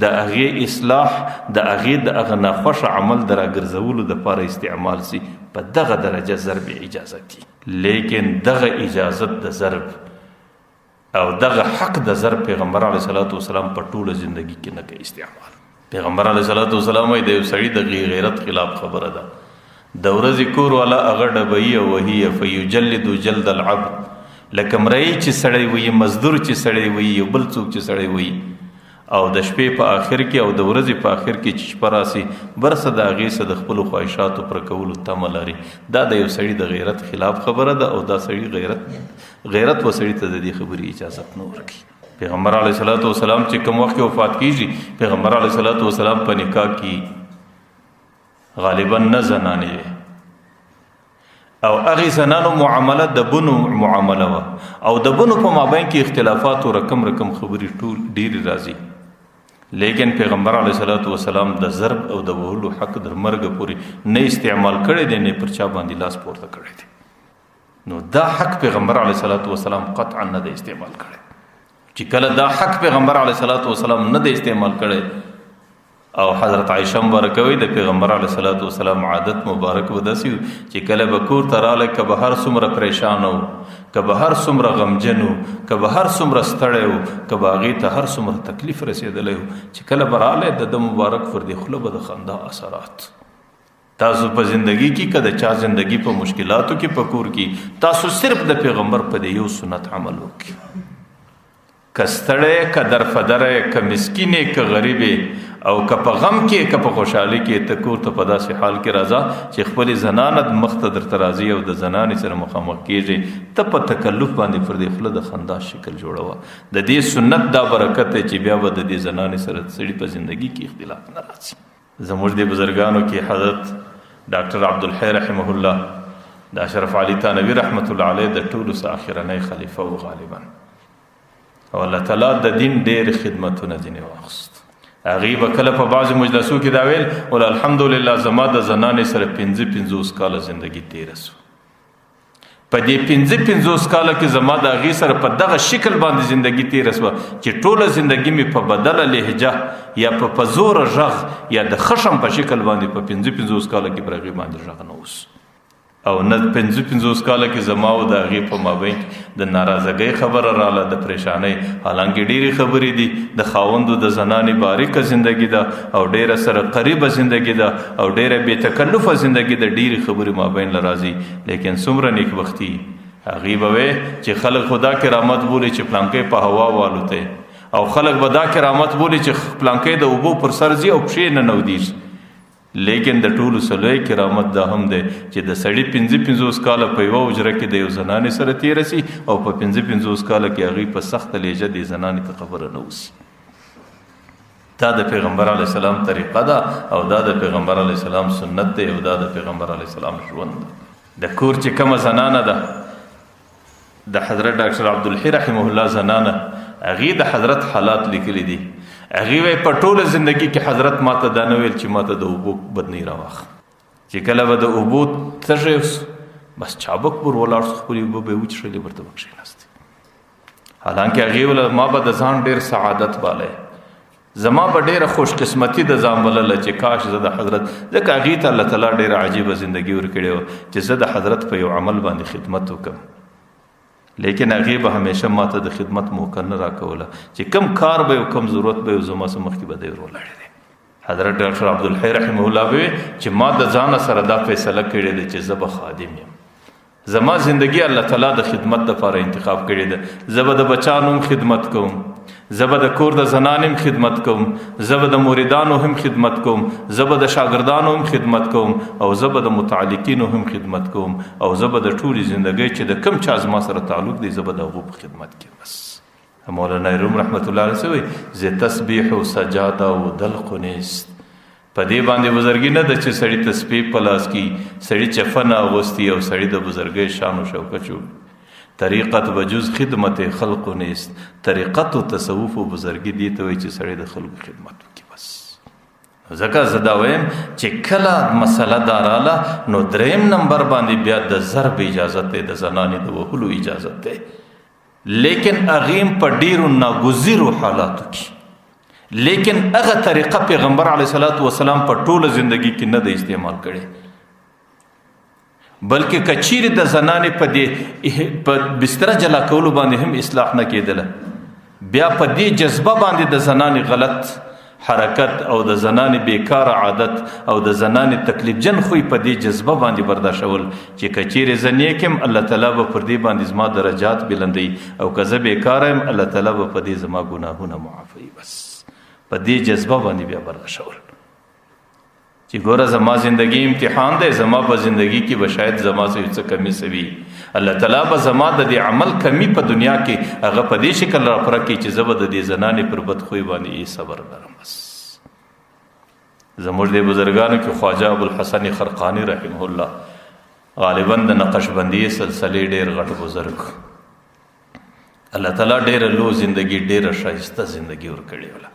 د هغې اصلاح، د هغې د هغه ناخوښه عمل د راګرځولو دپاره استعمال سي. په دغه درجه ضرب اجازه دي. لیکن دغه اجازت د ضرب او دغه حق د ضرب پیغمبر علیه الصلاۃ والسلام په ټوله زندگی کې نه کوي استعمال. پیغمبر علیه الصلاۃ والسلام د یو سړي د غیرت خلاف خبره ده. د ورځې کور والا هغه ډبوي او وهي، فیجلد جلد العبد، لکه مرئی چې سړی وي، مزدور چې سړی وي، یو بل څوک چې سړی وي، او د شپې په آخر کې او د ورځې په آخر کې چې شپه راسي برسه د هغې څه د خپلو خواهشاتو پر کولو تمه لري. دا د یو سړي د غیرت خلاف خبره ده او دا سړي غیرت و سړي ته د دې خبرې اجازت نه ورکوي. پیغمبر علیه الصلاۃ والسلام چې کوم وخت کې وفات کیږي، پیغمبر علیه الصلاۃ والسلام په نکاح کې غالبا نه زنانې وي او هغې زنانو معامله د بنو معامله وه او د بنو په مابین کې اختلافات او رقم رقم خبرې ټول ډېرې راځي. لیکن پیغمبر علیه الصلاۃ والسلام د ضرب او د وهلو حق در مرګ پورې نه استعمال کړی دی، نه پر چا باندې لاس پورته کړی دی. نو دا حق پیغمبر علیه الصلاۃ والسلام قطعا نه دی استعمال کړی. چې کله دا حق پیغمبر علیه الصلاۃ والسلام نه دی استعمال کړی او حضرت عائشه مبارک وی د پیغمبر علیه الصلاۃ والسلام عادت مبارک ودسی چې کله به کور ته رااله، که به هر څومره پریشان وو، که به هر څومره غمجن وو، که به هر څومره ستړی وو، که به هغې ته هر څومره تکلیف رسېدلی وو، چې کله به رااله د ده مبارک پر دې خوله به د خندا اثرات. تاسو په زندگی کې که د چا زندگی په مشکلاتو کې په کور کې، تاسو صرف د پیغمبر په دې یو سنت عمل وکړئ. که ستړی، که درفدری، که مسکینې، که غریبې، او که په غم کې، که په خوشحالي کې، ته کور ته په داسې حال کې راځه چې خپلې زنانه مخ ته درته راځي او د زنانې سره مخامخ کېږي، ته په تکلف باندې پر دې خوله د خندا شکل جوړوه. د دې سنت دا برکت دی چې بیا به د دې زنانې سره د سړي په زندگی کې اختلاف نه راځي. زموږ دې بزرګانو کې حضرت ډاکټر عبدالحی رحمه الله د اشرف علي تانوي رحمت الله علیه د ټولو څخه اخرنی خلیفه و غالبا، او الله تعالی د دین ډېر خدمتونه ځینې واخیست. هغې به کله په بعضې مجلسو کې دا ویل، ول الحمدلله زما د زنانې سره 55 کاله زندگی تېره سوه. په دې 55 کاله کې زما د هغې سره په دغه شکل باندې زندگی تېره سوه چې ټوله زندگی مې په بدله لهجه یا په پزوره غږ یا د خشم په شکل باندې په 55 کاله کې پر هغې باندې غږ نه اوس. او نه 55 کاله کې زما او د هغې په مابین د ناراضګۍ خبره راله، د پریشانۍ، حالانکه ډېرې خبرې دي. د خاوندو د زنانې باریکه زندگی ده او ډېره سره قریبه زندگی ده او ډېره بې تکلفه زندگی ده، ډېرې خبرې مابین له راځي. لیکن څومره نیکبختي هغې به وی چې خلک خو دا کرامت بولي چې پلانکی په هوا والوتی، او خلک به دا کرامت بولي چې پلانکی د اوبو پر سر ځي او پښې ننودېږي. لیکن د ټولو سلوی کرامت دا هم دی چې د سړي 55 کاله په یوه حجره کې د یو زنانې سره تېره سي او په 55 کاله کې هغوی په سخته لهجه دې زنانې ته خبره نه وسي. دا د پیغمبر علیه السلام طریقه ده او دا د پیغمبر علیه السلام سنت دی او دا د پیغمبر علیه السلام ژوند ده. د کور چې کومه زنانه ده، د حضرت ډاکټر عبدالحی رحمه الله زنانه، هغې د حضرت حالات لیکلي دي. هغې وایي په ټوله زندگی کې حضرت ما ته دا نه ویل چې ما ته د اوبو بدنۍ راواخله. چې کله به د اوبو تږی سو، بس چابک پر ولاړ سو، خپلې اوبه به یې وڅښلې، ورته به کښېناستې. حالانکه هغې ویل ما به د ځان ډېر سعادت بالی، زما به ډېره خوش قسمتي د ځان بلله چې کاش زه د حضرت، ځکه هغې ته الله تعالی ډېره عجیبه زندگی ورکړې وه چې زه د حضرت په یو عمل باندې خدمت وکړم. لیکن هغې به همیشه ما ته د خدمت موقع نه راکوله چې کم کار به یو کم ضرورت به یو زما څخه مخکې به دی ورولاړی دی. حضرت ډاکټر عبدالحی رحمه الله به وی چې ما د ځانه سره دا فیصله کړې ده چې زه به خادم یم، زما زندگی الله تعالی د خدمت لپاره انتخاب کړې ده. زه به د بچانو هم خدمت کوم، زه به د کور د زنانې هم خدمت کوم، زه به د مریدانو هم خدمت کوم، زه به د شاګردانو هم خدمت کوم، او زه به د متعلقینو هم خدمت کوم، او زه به د ټولې زندګۍ چې د کم چا زما سره تعلق دی زه به د هغو په خدمت کې. بس مولانا روم رحمت الله علیه وایي زه تسبیح و سجاده و دلق نیست. په دې باندې بزرګي نه ده چې سړی تسبیح په لاس کې، سړی چفن اغوستي او سړی د بزرګۍ شان او شوکت جوړ. طریقت بجز خدمت خلق نیست. طریقت او تصوف او بزرګي دې ته وایي چې سړی د خلکو خدمت وکړي. بس ځکه زه دا وایم چې کله مسله دا راله نو دریم نمبر باندې بیا د ضرب اجازت دی، د زنانې د وهلو اجازت دی، لیکن هغې هم په ډېرو ناګزیرو حالاتو کې. لیکن هغه طریقه پیغمبر علیه الصلاۃ والسلام په ټوله زندگی کې نه ده استعمال کړې. بلکې کچیر د زنانې په دې په بستر جلا کولو باندې هم اصلاح نه کېدله، بیا په دې جذبه باندې د زنانې غلط حرکت او د زنانې بیکاره عادت او د زنانې تکلیف جن خوی په دې جذبه باندې برداشول چې کچیر زه نیک یم الله تعالی به پر دې باندې زما درجات بلندوي، او که زه بیکاره یم الله تعالی به په دې زما ګناهونه معافوي. بس په دې جذبه باندې بیا برداشول چې ګوره زما زندگی امتحان دی، زما په زندگی کې به شاید زما څه یو څه کمی سوي، الله تعالی به زما د دې عمل کمی په دنیا کې هغه په دې شکل را پوره کړي چې زه به د دې زنانې پر بد خوی باندې یې صبر لرم. بس زموږ د بزرګانو کې خواجه ابوالحسن خرقانی رحمه الله غالبا د نقشبندي سلسلې ډېر غټ بزرګ، الله تعالی ډېره لو زندگی، ډېره ښایسته زندگی ورکړې وله.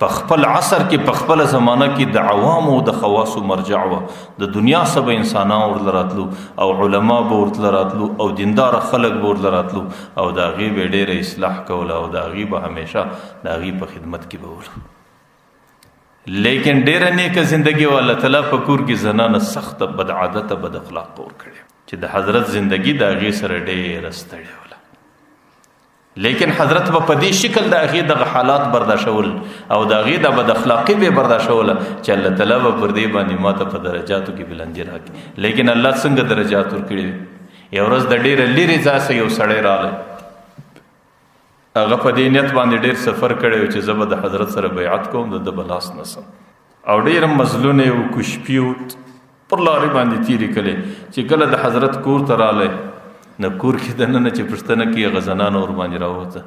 په خپل عصر کې په خپل زمانہ کې د عوامو د خواصو مرجع وه، د دنیا سبا انسانان ورله راتلو او علما به ورتله راتلو او دیندار خلک به ورله راتلو، او د هغې به ډېره اصلاح کوله او د هغې به همیشه د هغې په خدمت کې به ولو. لیکن ډېره نیکه زندګي وه، الله تعالی په کور کې زنانه سخته بد عادته بد اخلاق ورکړې چې د حضرت زندګي د هغې سره ډېره ستړې وله. لیکن حضرت به په دې شکل د هغې دغه حالات برداشول او د هغې د بد اخلاقي به برداشوله چې الله تعالی به پر دې باندې ماته په درجاتو کې بلندي راکړي. لیکن الله څنګه درجات ورکړي؟ یو ورځ د ډېره لیرې ځای څخه یو سړی راغی، هغه په دې نیت باندې ډېر سفر کړی و چې زه به د حضرت سره بیعت کوم، د ده به لاس نسم، او ډېر مزلونه یې وکړو، شپې پر لارې باندې تېرې کړې. چې کله د حضرت کور ته راغلی نو کور کې دننه چې پوښتنه کوي هغه زنانه ورباندې راووته،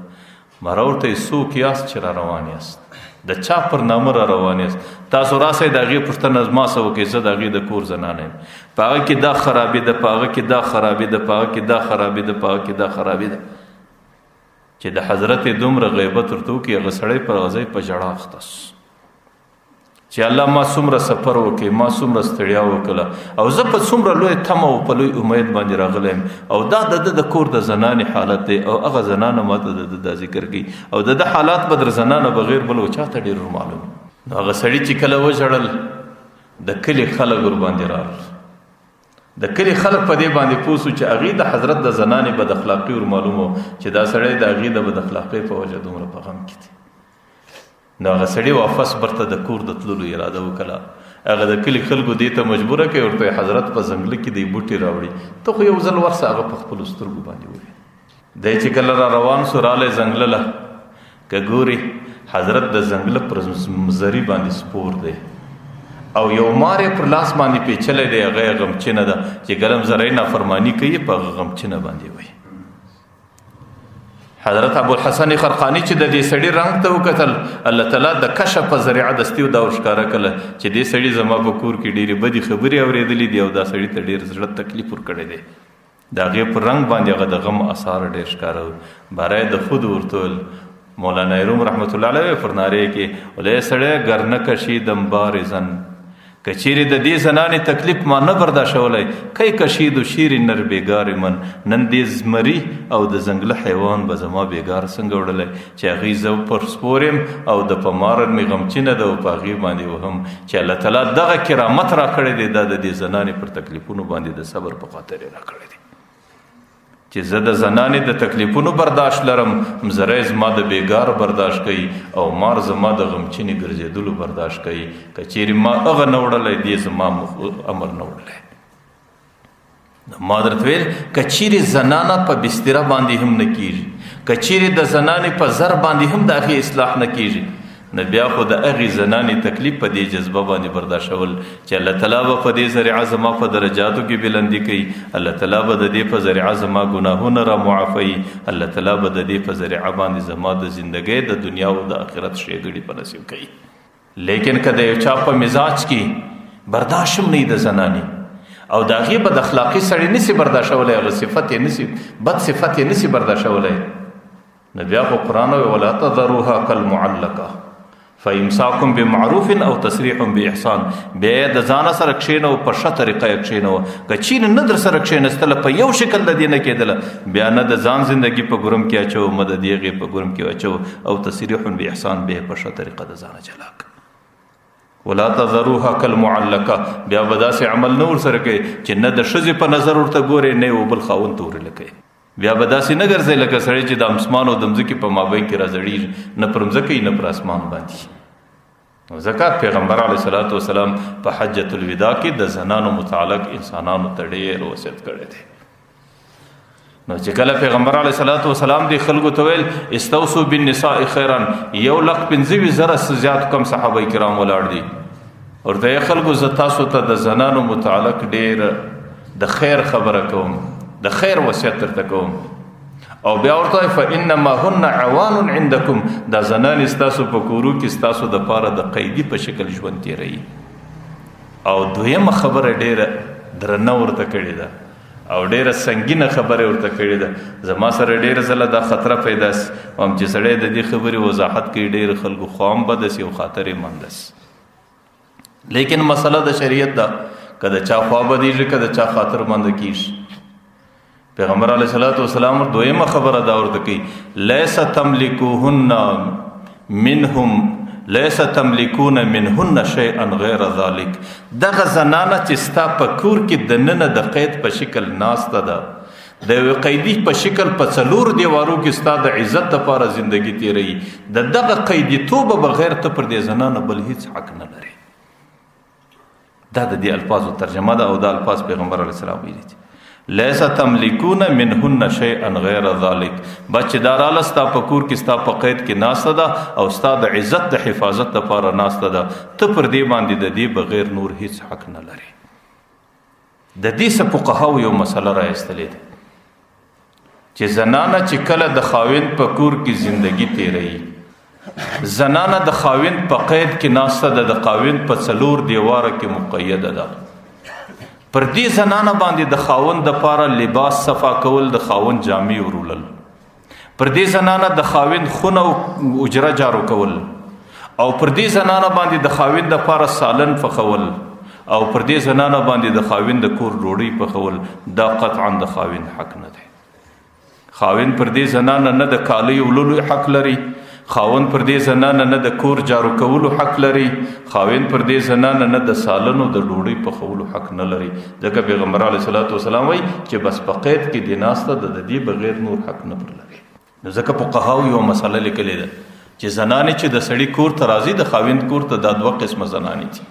مره ورته یې څوک یاست چې را روان یاست، د چا پر نامه را روان یاست، تاسو راسئ د هغې پوښتنه زما څه وکړئ، زه د هغې د کور زنانه یم، په هغه کې دا خرابي ده، په هغه کې دا خرابي ده، په هغه کې دا خرابي ده، په هغه کې دا خرابي ده. چې د حضرت دومره غیبت ورته وکړي، هغه سړی پر هغه ځای په ژړا اخته سو چې الله ما څومره سفر وکړ، ما څومره ستړیا وکړه، او زه په څومره لوی تمه او په لوی امید باندې راغلی یم، او دا د ده د کور د زنانې حالت دی، او هغه زنانه ما ته د ده دا ذکر کوي، او د ده حالات به در زنانه بغیر بل چا ته ډېر ورمعلوم. نو هغه سړي چې کله وژړل د کلي خلک ورباندې راغلل. د کلي خلک په دې باندې پوه سو چې هغې د حضرت د زنانې بد اخلاقي ور معلومه چې دا سړی د هغې د بد اخلاقۍ په وجه دومره په غم کې دی. نو هغه سړي واپس برته د کور د تللو اراده وکړه. هغه د کلي خلکو دې ته مجبوره کړي، ورته یې حضرت په ځنګله کې دی بوټي راوړي، ته خو یو ځل ورسه هغه په خپلو سترګو باندې وویني. دی چې کله را روان سو رالی ځنګله له، که ګوري حضرت د ځنګله پر مزري باندې سپور دی او یو مار یې پر لاس باندې پیچلی دی، هغه یې غمچینه ده چې کله مزری نافرماني کوي په هغه غمچینه باندې وایي. حضرت ابوالحسن خرقانی چې د دې سړي رنګ ته وکتل، الله تعالی د کشف په ذریعه دستي دا ورښکاره کړه چې دې سړي زما په کور کې ډېرې بدې خبرې اورېدلې دي او دا سړي ته ډېر زړه تکلیف ورکړی دی. د هغې پر رنګ باندې هغه د غم اثار ډېر ښکاره وو. باره د خود ورته ویل، مولانا روم رحمت الله علیه پر نارې کې ولې سړی ګر نه کشیدم بارزن، که چیرې د دې زنانې تکلیف ما نه برداشولی، کی کشید و شیر نر بیګار من، نن دې زمري او د ځنګله حیوان به زما بیګار څنګه وړلی چې هغې زه پر سپور یم او د په مار مې غمچینه ده او په هغې باندې وهم چې الله تعالی دغه کرامت راکړی دی، دا د دې زنانې پر تکلیفونو باندې د صبر په خاطر یې راکړی دی چې زه د زنانې د تکلیفونو برداشت لرم، مزری زما د بیګار برداشت کوي او مار زما د غمچینې ګرځېدلو برداشت کوي، که چیرې ما هغه نه وړلی دې زما امر نه وړلی. ما درته ویل که چیرې زنانه په بستره باندې هم نه کیږي، که چیرې د زنانې په زر باندې هم د هغې اصلاح نه کیږي، نو بیا خو د هغې زنانې تکلیف په دې جذبه باندې برداشول چې الله تعالی به په دې ذریعه زما په درجاتو کې بلندي کوي، الله تعالی به د دې په ذریعه زما ګناهونه را معافوي، الله تعالی به د دې په ذریعه باندې زما د زندګۍ د دنیا او د آخرت ښېګړې په نصیب کوي. لیکن که د یو چا په مزاج کې برداشت هم نه وي د زنانې او د هغې بد اخلاقي سړی نسي برداشولی، هغه صفت یې نسي، بد صفت یې نسي برداشولی، نو بیا خو قرآن وایي ولا تذروها کالمعلقه فامساک بمعروف او تسریح باحسان. بیا یې د ځانه سره کښېنوه، په ښه طریقه یې کښېنوه، که چیرې نه در سره کښېنستله په یو شکل د دې نه کېدله، بیا نه د ځان زندګي په ګرم کې اچوه، مه د دې هغې په ګرم کې اچوه، او تسریح باحسان بیا یې په ښه طریقه د ځانه جلا کړه. ولا تذروها کالمعلقه، بیا به داسې عمل نه ورسره کوي چې نه د ښځې په نظر ورته ګورې، نه یې و بل خاوند ته ورلکوي. بیا به داسې نه ګرځي لکه سړی چې د اسمان او د مځکې په مابین کې راځړېږي، نه پر مځکه نه پر اسمان باندې. ځکه پیغمبر علیه الصلاة والسلام په حجة الوداع کې د زنانو متعلق انسانانو ته ډېر وصیت کړی دی. نو چې کله پیغمبر علیه الصلاة والسلام دې خلکو ته ویل استوصوا بالنساء خیرا، 1,25,000 څخه زیات کم صحابه کرام ولاړ دي، ورته یې خلکو زه تاسو ته د زنانو متعلق ډېر د خیر خبره کوم، د خیر وصیت درته کوم. او بیا ورته فانما هن عوان عندكم، دا زنانې ستاسو په کورو کې ستاسو دپاره د قیدي په شکل ژوند تېروي. او دویمه خبره ډېره درنه ورته کړې ده او ډېره سنګینه خبره ورته کړې ده. زما سره ډېره ځله دا خطره پیدا سي، هم چې سړی د دې خبرې وضاحت کوي ډېر خلکو خوا هم بده سي او خاطر یې منده سي. لیکن مسله د شریعت ده، که د چا خوا بدېږي که د چا خاطر منده کېږي. پیغمبر علیه الصلاة والسلام دویمه خبره دا ورته کوي، لیس تملکوهن منهم لیس تملکون منهن شیئا غیر ذلک. دغه زنانه چې ستا په کور کې دننه د قید په شکل ناسته ده، د یوې قیدي په شکل په څلور دیوارو کې ستا د عزت دپاره زندګي تېروي، د دغه قیدیتوبه بغیر ته پر دې زنانه بل هیڅ حق نه لرې. دا د دې الفاظو ترجمه ده او دا الفاظ پیغمبر علیه السلام ویلي دي، لیس تملکون منهن شیئا غیر ذلک. بس چې دا راله ستا په کور کې ستا په قید کې ناسته ده او ستا د عزت د حفاظت دپاره ناسته ده، ته پر دې باندې د دې بغیر نور هیڅ حق نه لرې. د دې څه فقهاو یو مسله را ایستلې ده چې زنانه چې کله د خاوند په کور کې زندگی تېروي، زنانه د خاوند په قید کې ناسته ده، د خاوند په څلور دیواره کې مقیده ده، پر دې زنانه باندې د خاوند دپاره لباس صفا کول، د خاوند جامې ورولل، پر دې زنانه د خاوند خونه او اجره جارو کول، او پر دې زنانه باندې د خاوند دپاره سالن پخول، او پر دې زنانه باندې د خاوند د کور ډوډۍ پخول، دا قطعا د خاوند حق نه دی. خاوند پر دې زنانه نه د کالیو ولولو حق لري، خاوند پر دې زنانه نه د کور جارو کولو حق لري، خاوند پر دې زنانه نه د سالنو د ډوډۍ پخولو حق نه لري. ځکه پیغمبر علیه الصلاة والسلام وایي چې بس په قید کې د ناسته د دې بغیر نور حق نه پر لري. نو ځکه فقهاو یوه مسله لیکلې ده چې زنانې چې د سړي کور ته راځي، د خاوند کور ته، دا دوه قسمه زنانې دي.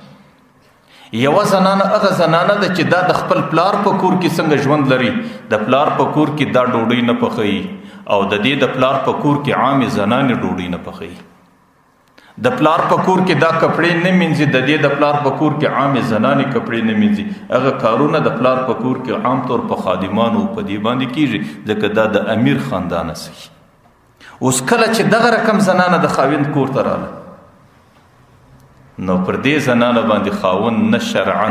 یوه زنانه هغه زنانه ده چې دا د خپل پلار په کور کې څنګه ژوند لري، د پلار په کور کې دا ډوډۍ نه پخوي، او د دې د پلار په کور کې عامې زنانې ډوډۍ نه پخوي، د پلار په کور کې دا کپړې نه مینځي، د دې د پلار په کور کې عامې زنانې کپړې نه مینځي. هغه کارونه د پلار په کور کې عام طور په خادمانو په دې باندې کیږي، ځکه دا د امیر خاندانه سي. اوس کله چې دغه رقم زنانه د خاوند کور ته راغله، نو پر دې زنانه باندې خاوند نه شرعاً،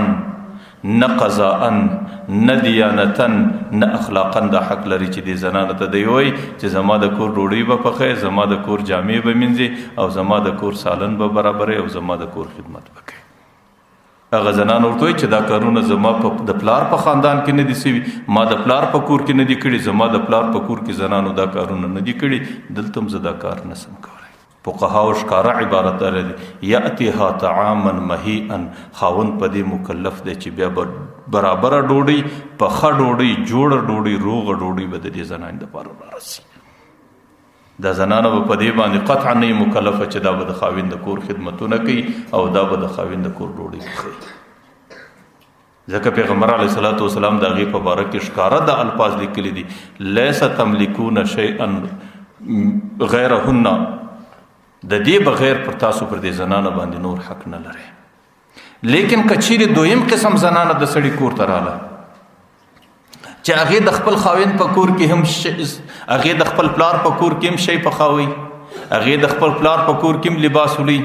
نه قضاءً، نه دیانتاً، نه اخلاقاً دا حق لري چې دې زنانه ته دی وایي چې زما د کور ډوډۍ به پخوې، زما د کور جامې به مینځې، او زما د کور سالن به برابرې، او زما د کور خدمت به کوې. هغه زنانه ورته وایي چې دا کارونه زما د پلار په خاندان کې نه دي سوي، ما د پلار په کور کې نه دي کړي، زما د پلار په کور کې زنانو دا کارونه نه دي کړي، دلته هم زه دا کار نه سم کولی. فقهاو ښکاره عبارت لري، یأتیها طعاما مهیئا، خاوند په دې مکلف دی چې بیا به برابره ډوډۍ، پخه ډوډۍ، جوړه ډوډۍ، روغه ډوډۍ به د دې زنانې دپاره رارسي. دا زنانه به په دې باندې قطعا نه مکلفه چې دا به د خاوند د کور خدمتونه کوي او دا به د خاوند د کور ډوډۍ پخوي. ځکه پیغمبر علیه الصلاة والسلام د هغې په باره کې ښکاره دا الفاظ لیکلي دي، لیس تملکون شیئا غیرهن، د دې بغیر پر تاسو پر دې زنانه باندې نور حق نه لرئ. لیکن که چیرې دویم قسم زنانه د سړي کور ته راغله چې هغې د خپل خاوند په کور کې هم هغې د خپل پلار په کور کې هم شی پخاوي، هغې د خپل پلار په کور کې هم لباس ولي،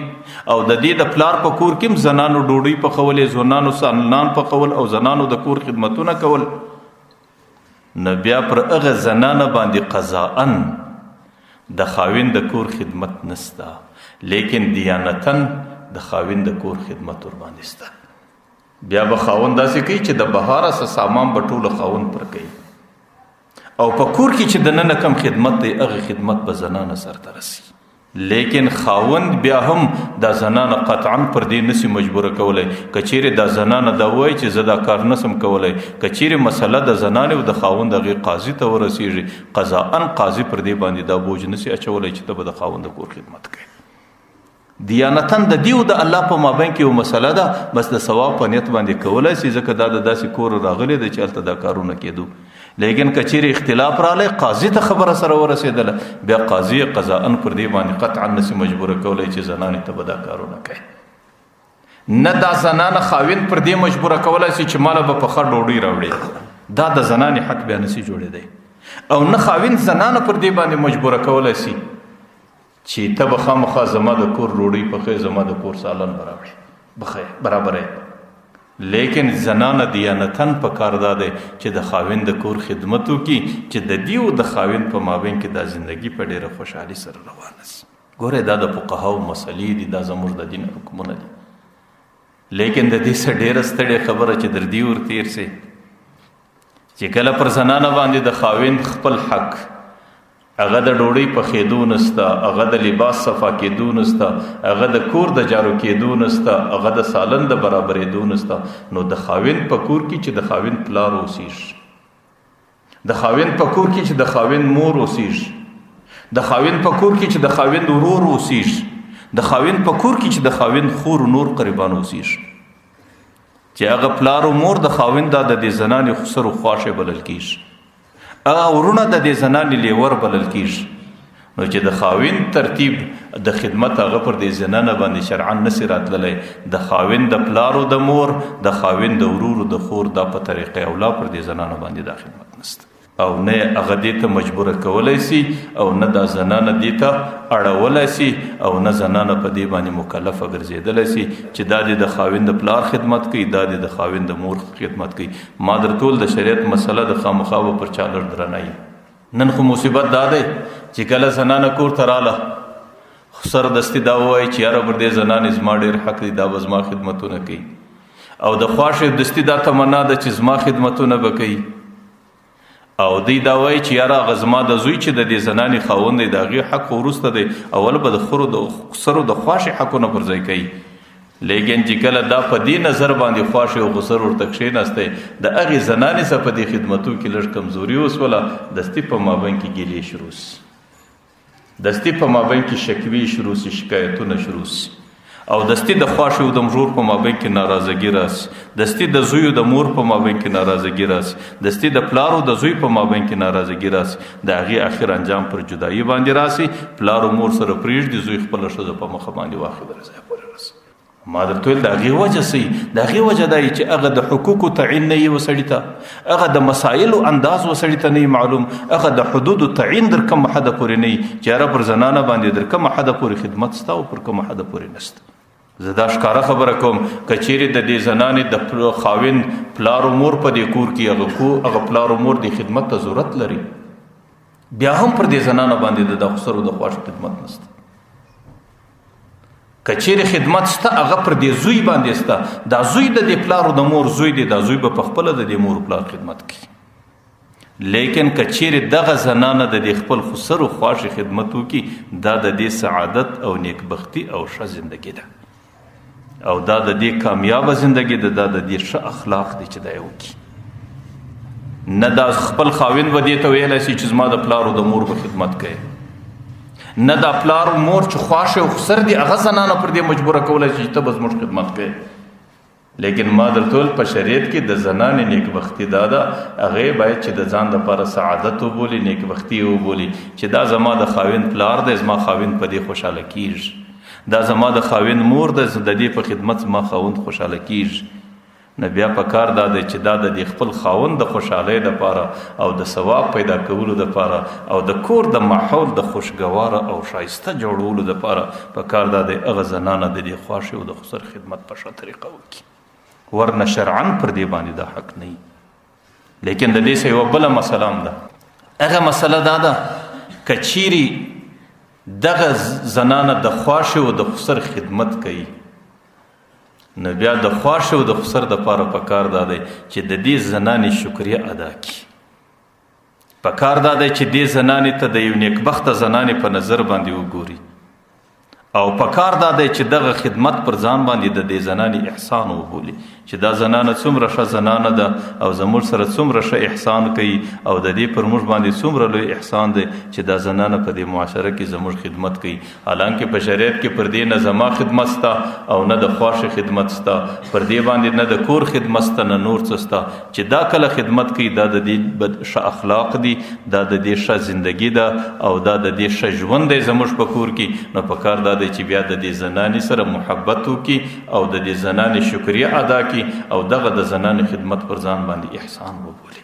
او د دې د پلار په کور کې هم زنانو ډوډۍ پخولې، زنانو سالنان پخول او زنانو د کور خدمتونه کول، نو بیا پر هغه زنانه باندې قضاءً د خاوند د کور خدمت نسته، لیکن دیانتاً د خاوند د کور خدمت ورباندې سته. بیا به خاوند داسې کوي چې د بهاره څه سامان به ټوله خاوند پر کوي، او په کور کې چې دننه کم خدمت دی هغه خدمت به زنانه سرته رسي. لیکن خاوند بیا هم دا زنانه قطعا پر دې نسی مجبور کولای. کچېره دا زنانه دا وایي چې زه دا کار نسم کولای، کچېره مسله د زنانه او د خاوند هغې قاضي ته ورسیږي، قضاءً قاضي پر دې باندې دا بوج نسی اچولی چې ته به د خاوند کور خدمت کوې. دیانتاً د دیو د الله په مابین کې یو مسله ده، بس د ثواب په نیت باندې کولای سي، ځکه دا د داسې کور راغلی دی چې هلته دا کارونه کېدو. لیکن کچېرې اختلاف راغلی، قاضي ته خبره سره ورسېدله، بیا قاضي قضاءً پر دې باندې قطعاً نسي مجبوره کولی چې زنانې ته به دا کارونه کوي. نه دا زنانه خاوند پر دې مجبوره کولی سي چې ماله به پخه ډوډۍ راوړي، دا د زنانې حق بیا نسي جوړېدی. او نه خاوند زنانه پر دې باندې مجبوره کولی سي چې ته به خامخا زما د کور ډوډۍ پخې، زما د کور سالن به راوړې، بخې برابرې. لیکن زنانه دیانتاً په کار دا دی چې د خاوند د کور خدمت وکړي، چې د دې او د خاوند په مابین کې دا زندگی په ډېره خوشحالي سره روانه سي. ګورئ دا د فقهاو مسلې دي، دا زموږ د دین حکمونه دي. لیکن د دې څه ډېره ستړې خبره چې در دې ور تېر سي، چې کله پر زنانه باندې د خاوند خپل حق، هغه د ډوډۍ پخېدو نسته، هغه د لباس صفا کېدو نسته، هغه د کور د جارو کېدو نسته، هغه د سالن د برابرېدو نسته، نو د خاوند په کور کې چې د خاوند پلار اوسېږي، د خاوند په کور کې چې د خاوند مور اوسېږي، د خاوند په کور کې چې د خاوند ورور اوسېږي، د خاوند په کور کې چې د خاوند خور نور قریبان اوسېږي، چې هغه پلار او مور د خاوند دا د دې زنانې خسر او خواښې بلل کېږي، هغه ورونه د دې زنانې لیور بلل کېږي. نو چې د خاوند ترتیب د خدمت هغه پر دې زنانه باندې شرعاً نسي راتللی، د خاوند د پلار او د مور، د خاوند د ورور او د خور، دا په طریقې اولا پر دې زنانه باندې دا خدمت نشته. او نه هغه دې ته مجبوره کولی سي، او نه دا زنانه دې ته اړولی سي، او نه زنانه په دې باندې مکلفه ګرځېدلی سي چې دا دې د خاوند د پلار خدمت کوي، دا دې د خاوند د مور خدمت کوي. ما در ټول د شریعت مسله د خامخا به پر چا لږ درنه وي. نن خو مصیبت دا دی چې کله زنانه کور ته راله، خسر دستي دا ووایي چې یاره پر دې زنانې زما ډېر حق دی، دا به زما خدمتونه کوي، او د خواښې دستي دا تمنا ده چې زما خدمتونه به کوي، او دی دا وایي چې یاره هغه زما د زوی چې د دې زنانې خاوند دی، د هغې حق وروسته دی، اول به د خورو د خسرو د خواښې حقونه پر ځای کوي. لیکن چې کله دا په دې نظر باندې خواښې او خسر ورته کښېناستی، د هغې زنانې څخه په دې خدمتو کې لږ کمزوري وسوله، دستي په مابین کې ګیلې شروع سي، دستي په مابین کې شکوې شروع سي، شکایتونه شروع سي، او دستي د خواښې او د مور په مابین کې ناراضګي راسي، دستي د زوی او د مور په مابین کې ناراضګي راسي، دستي د پلار او د زوی په مابین کې ناراضګي راسي، د هغې اخر انجام پر جدایي باندې راسي، پلار او مور سره پرېږدي، زوی خپله ښځه په مخه باندې واخلي، درځای پورې راسي. ما درته ویل د هغې وجه څه وي؟ د هغې وجه دا وي چې هغه د حقوقو تعین نه وي وسړي ته، هغه د مسایلو انداز وسړي ته نه وي معلوم، هغه د حدودو تعین در کومه حده پورې نه وي چې یاره پر زنانه باندې در کومه حده پورې خدمت سته او پر کومه حده پورې نشته. زه دا ښکاره خبره کوم، که چیرې د دې زنانې د خاوند پلار او مور په دې کور کې هغه پلار او مور دې خدمت ته ضرورت لري، بیا هم پر دې زنانه باندې د خسرو د خواښ خدمت نشته. که چیرې خدمت شته هغه پر دې زوی باندې شته، دا زوی د دې پلار او د مور زوی دی، دا زوی به په خپله د دې مور پلار خدمت کوي. لیکن که چیرې دغه زنانه د دې خپل خسر او خواښې خدمت وکړي، دا د دې سعادت او نیکبختي او ښه زندګي ده، او دا د دې کامیابه زندګي ده، دا د دې ښه اخلاق دی چې دا یې وکړي. نه دا خپل خاوند به دې ته ویلی شي چې زما د پلار او د مور به خدمت کوي، نه دا پلار او مور چې خواښې او خسر دي هغه زنانه پر دې مجبوره کولی شي چې ته به زموږ خدمت کوې. لیکن ما درته وویل په شریعت کې د زنانې نیکبختي دا ده، هغې باید چې د ځان دپاره سعادت وبولي، نیکبختي یې وبولي چې دا زما د خاوند پلار دی، زما خاوند په دې خوشحاله کیږي، دا زما د خاوند مور ده، د دې په خدمت زما خاوند خوشحاله کیږي. نو بیا په کار دا دی چې دا د دې خپل خاوند د خوشحالۍ دپاره او د ثواب پیدا کولو دپاره او د کور د ماحول د خوشګواره او ښایسته جوړولو دپاره په کار دا دی هغه زنانه د دې خواښې او د خسر خدمت په ښه طریقه وکړي، ورنه شرعاً پر دې باندې دا حق نه وي. لیکن د دې څه یوه بله مسله هم ده، هغه مسله دا ده که چیرې دغه زنانه د خواښې او د خسر خدمت کوي، نو بیا د خواښې او د خسر دپاره پکار دا دی چې د دې زنانې شکریه ادا کړي. پکار دا دی چې دې زنانې ته د یو نیکبخته زنانې په نظر باندې وګوري. او پکار دا دی چې دغه خدمت پر ځان باندې د دې زنانې احسان وبولي چې دا زنانه څومره ښه زنانه ده او زموږ سره څومره ښه احسان کوي او د دې پر موږ باندې څومره لوی احسان دی چې دا زنانه په دې معاشره کې زموږ خدمت کوي. حالانکه په شریعت کې پر دې نه زما خدمت سته او نه د خواښې خدمت سته، پر دې باندې نه د کور خدمت سته نه نور څه سته. چې دا کله خدمت کوي دا د دې ښه اخلاق دي، دا د دې ښه زندګي ده او دا د دې ښه ژوند دی زموږ په کور کې. نو په کار دا دی چې بیا د دې زنانې سره محبت وکړي او د دې زنانې شکریه ادا کړي او دغه د زنانې خدمت پر ځان باندې احسان وبولي.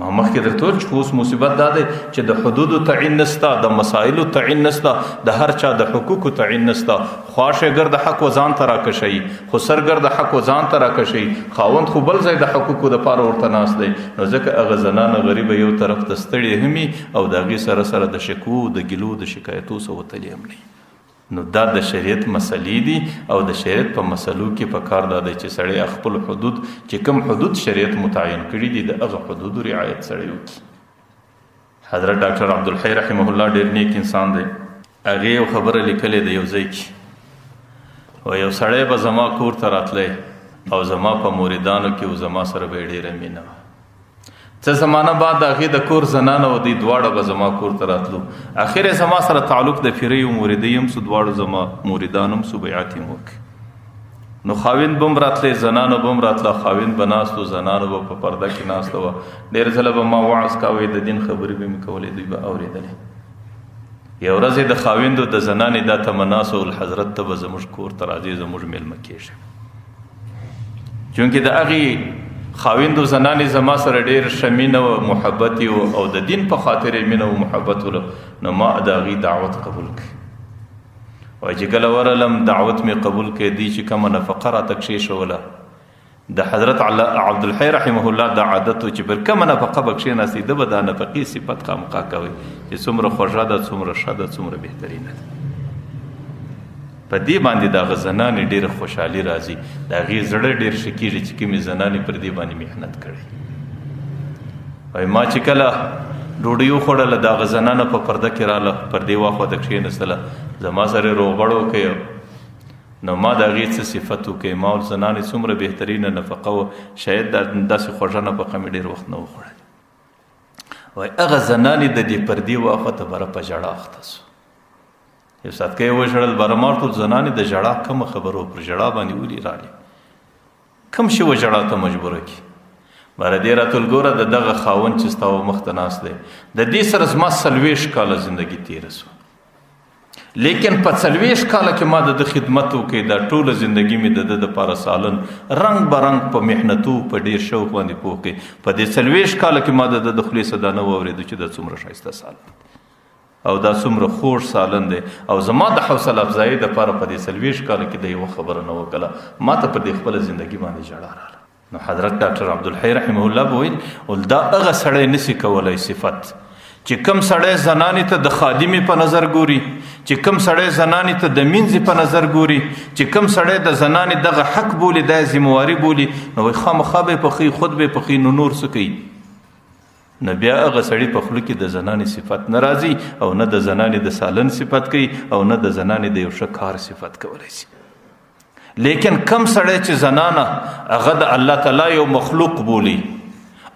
ما مخکې درته وویل چې اوس مصیبت دا دی چې د حدودو تعین نسته، د مسایلو تعین نسته، د هر چا د حقوقو تعین نسته. خواښې ګر د حق و ځان ته راکشوي، خسر ګر د حق و ځان ته راکشوي، خاوند خو بل ځای د حقوقو دپاره ورته ناست دی. نو ځکه هغه زنانه غریبه یو طرف ته ستړې هم وي او د هغې سره سره د شکوو، د ګیلو، د شکایتو څه وتلې هم نه وي. نو دا د شریعت مسلې دي او د شریعت په مسلو کې په کار دا دی چې سړی خپل حدود چې کوم حدود شریعت متعین کړي دي د هغه حدودو رعایت سړی وکړي. حضرت ډاکټر عبدالحی رحمه الله ډېر نیک انسان دی. هغې یو خبره لیکلې ده یو ځای کې، و یو سړی به زما کور ته راتلی او زما په موریدانو کې و زما سره به یې ډېره مینه وه. څه زمانه بعد د هغې د کور زنانه او دوی دواړه به زما کور ته راتلو. اخر یې زما سره تعلق د پیرۍ او موریدۍ هم سو، دواړو زما موریدان هم سو، بیعت یې هم وکړ. نو خاوند به هم راتلی، زنانه به هم راتله، خاوند به ناست و، زنانه به په پرده کې ناسته وه. ډېر ځله به ما وعظ کاوه، د دین خبرې به مې کولې، دوی به اورېدلې. یو ورځ یې د خاوند او د زنانې دا تمنا سول، حضرت ته به زموږ کور ته راځې، زموږ مېلمه کېږي. چونکې د هغې خاوند او زنانې زما سره ډېر ښه مینه او محبت یې و او د دین په خاطر یې مینه او محبت ولو، نو ما د هغې دعوت قبول کړ. وایي چې کله ورغلم دعوت مې قبول کړ، دوی چې کومه نفقه راته کښېښوله، د حضرت عبدالحی رحمه الله دا عادت و چې پر کومه نفقه به کښېناستې ده به دا نفقې صفت خامخا کوي چې څومره خوږه ده، څومره ښه ده، څومره بهترینه ده. په دې باندې د هغه زنانې ډېره خوشحالي راځي، د هغې زړه ډېر ښه کېږي چې کومې زنانې پر دې باندې محنت کړی. وایي ما چې کله ډوډۍ وخوړله، د هغه زنانه په پرده کې راله، پر دې واخوا ته کښېنستله، زما سره یې روغبړ وکړ. نو ما د هغې څه صفت وکړ، ما ول زنانې څومره بهترینه نفقه وه، شاید داسې خوږه نفقه مې ډېر وخت نه وخوړلې. وایي هغه زنانې د دې پردې واخوا ته بره په ژړا اخته سو. یو ساعت کې وژړل، بره ما ورته وویل، زنانې د ژړا کومه خبره وه، پر ژړا باندې ولې رالې، کوم شي و ژړا ته مجبوره کړي؟ بره دې راته وویل، ګوره د دغه خاوند چې ستا و مخ ته ناست دی، د دې سره زما 40 کاله زندګي تېره سوه، لیکن په 40 کاله کې ما د ده خدمت وکړ، دا ټوله زندګي مې د ده دپاره سالن رنګ به رنګ په محنتو په ډېر شوق باندې پوه کړ. په دې 40 کاله کې ما د ده د خولې څه دا نه واورېدو چې دا څومره ښایسته سالن دی او دا څومره خوږ سالن دی، او زما د حوصله افزایۍ دپاره په دې 40 کاله کې د یوه خبره نه وکړه، ما ته پر دې خپله زندګي باندې ژړا راغله. نو حضرت ډاکټر عبدالحی رحمه الله به ویل، ول دا هغه سړی نسي کولی صفت چې کم سړی زنانې ته د خادمې په نظر ګوري، چې کم سړی زنانې ته د مینځې په نظر ګوري، چې کم سړی د زنانې دغه حق بولي، دا ذمهواري بولي، نو وایي خامخا به یې پخوي، خود به یې پخوي، نو نور څه کوي؟ نو بیا هغه سړی په خوله کې د زنانې صفت نه راځي او نه د زنانې د سالن صفت کوي او نه د زنانې د یو ښه کار صفت کولی شي. لیکن کم سړی چې زنانه هغه د الله تعالی یو مخلوق بولي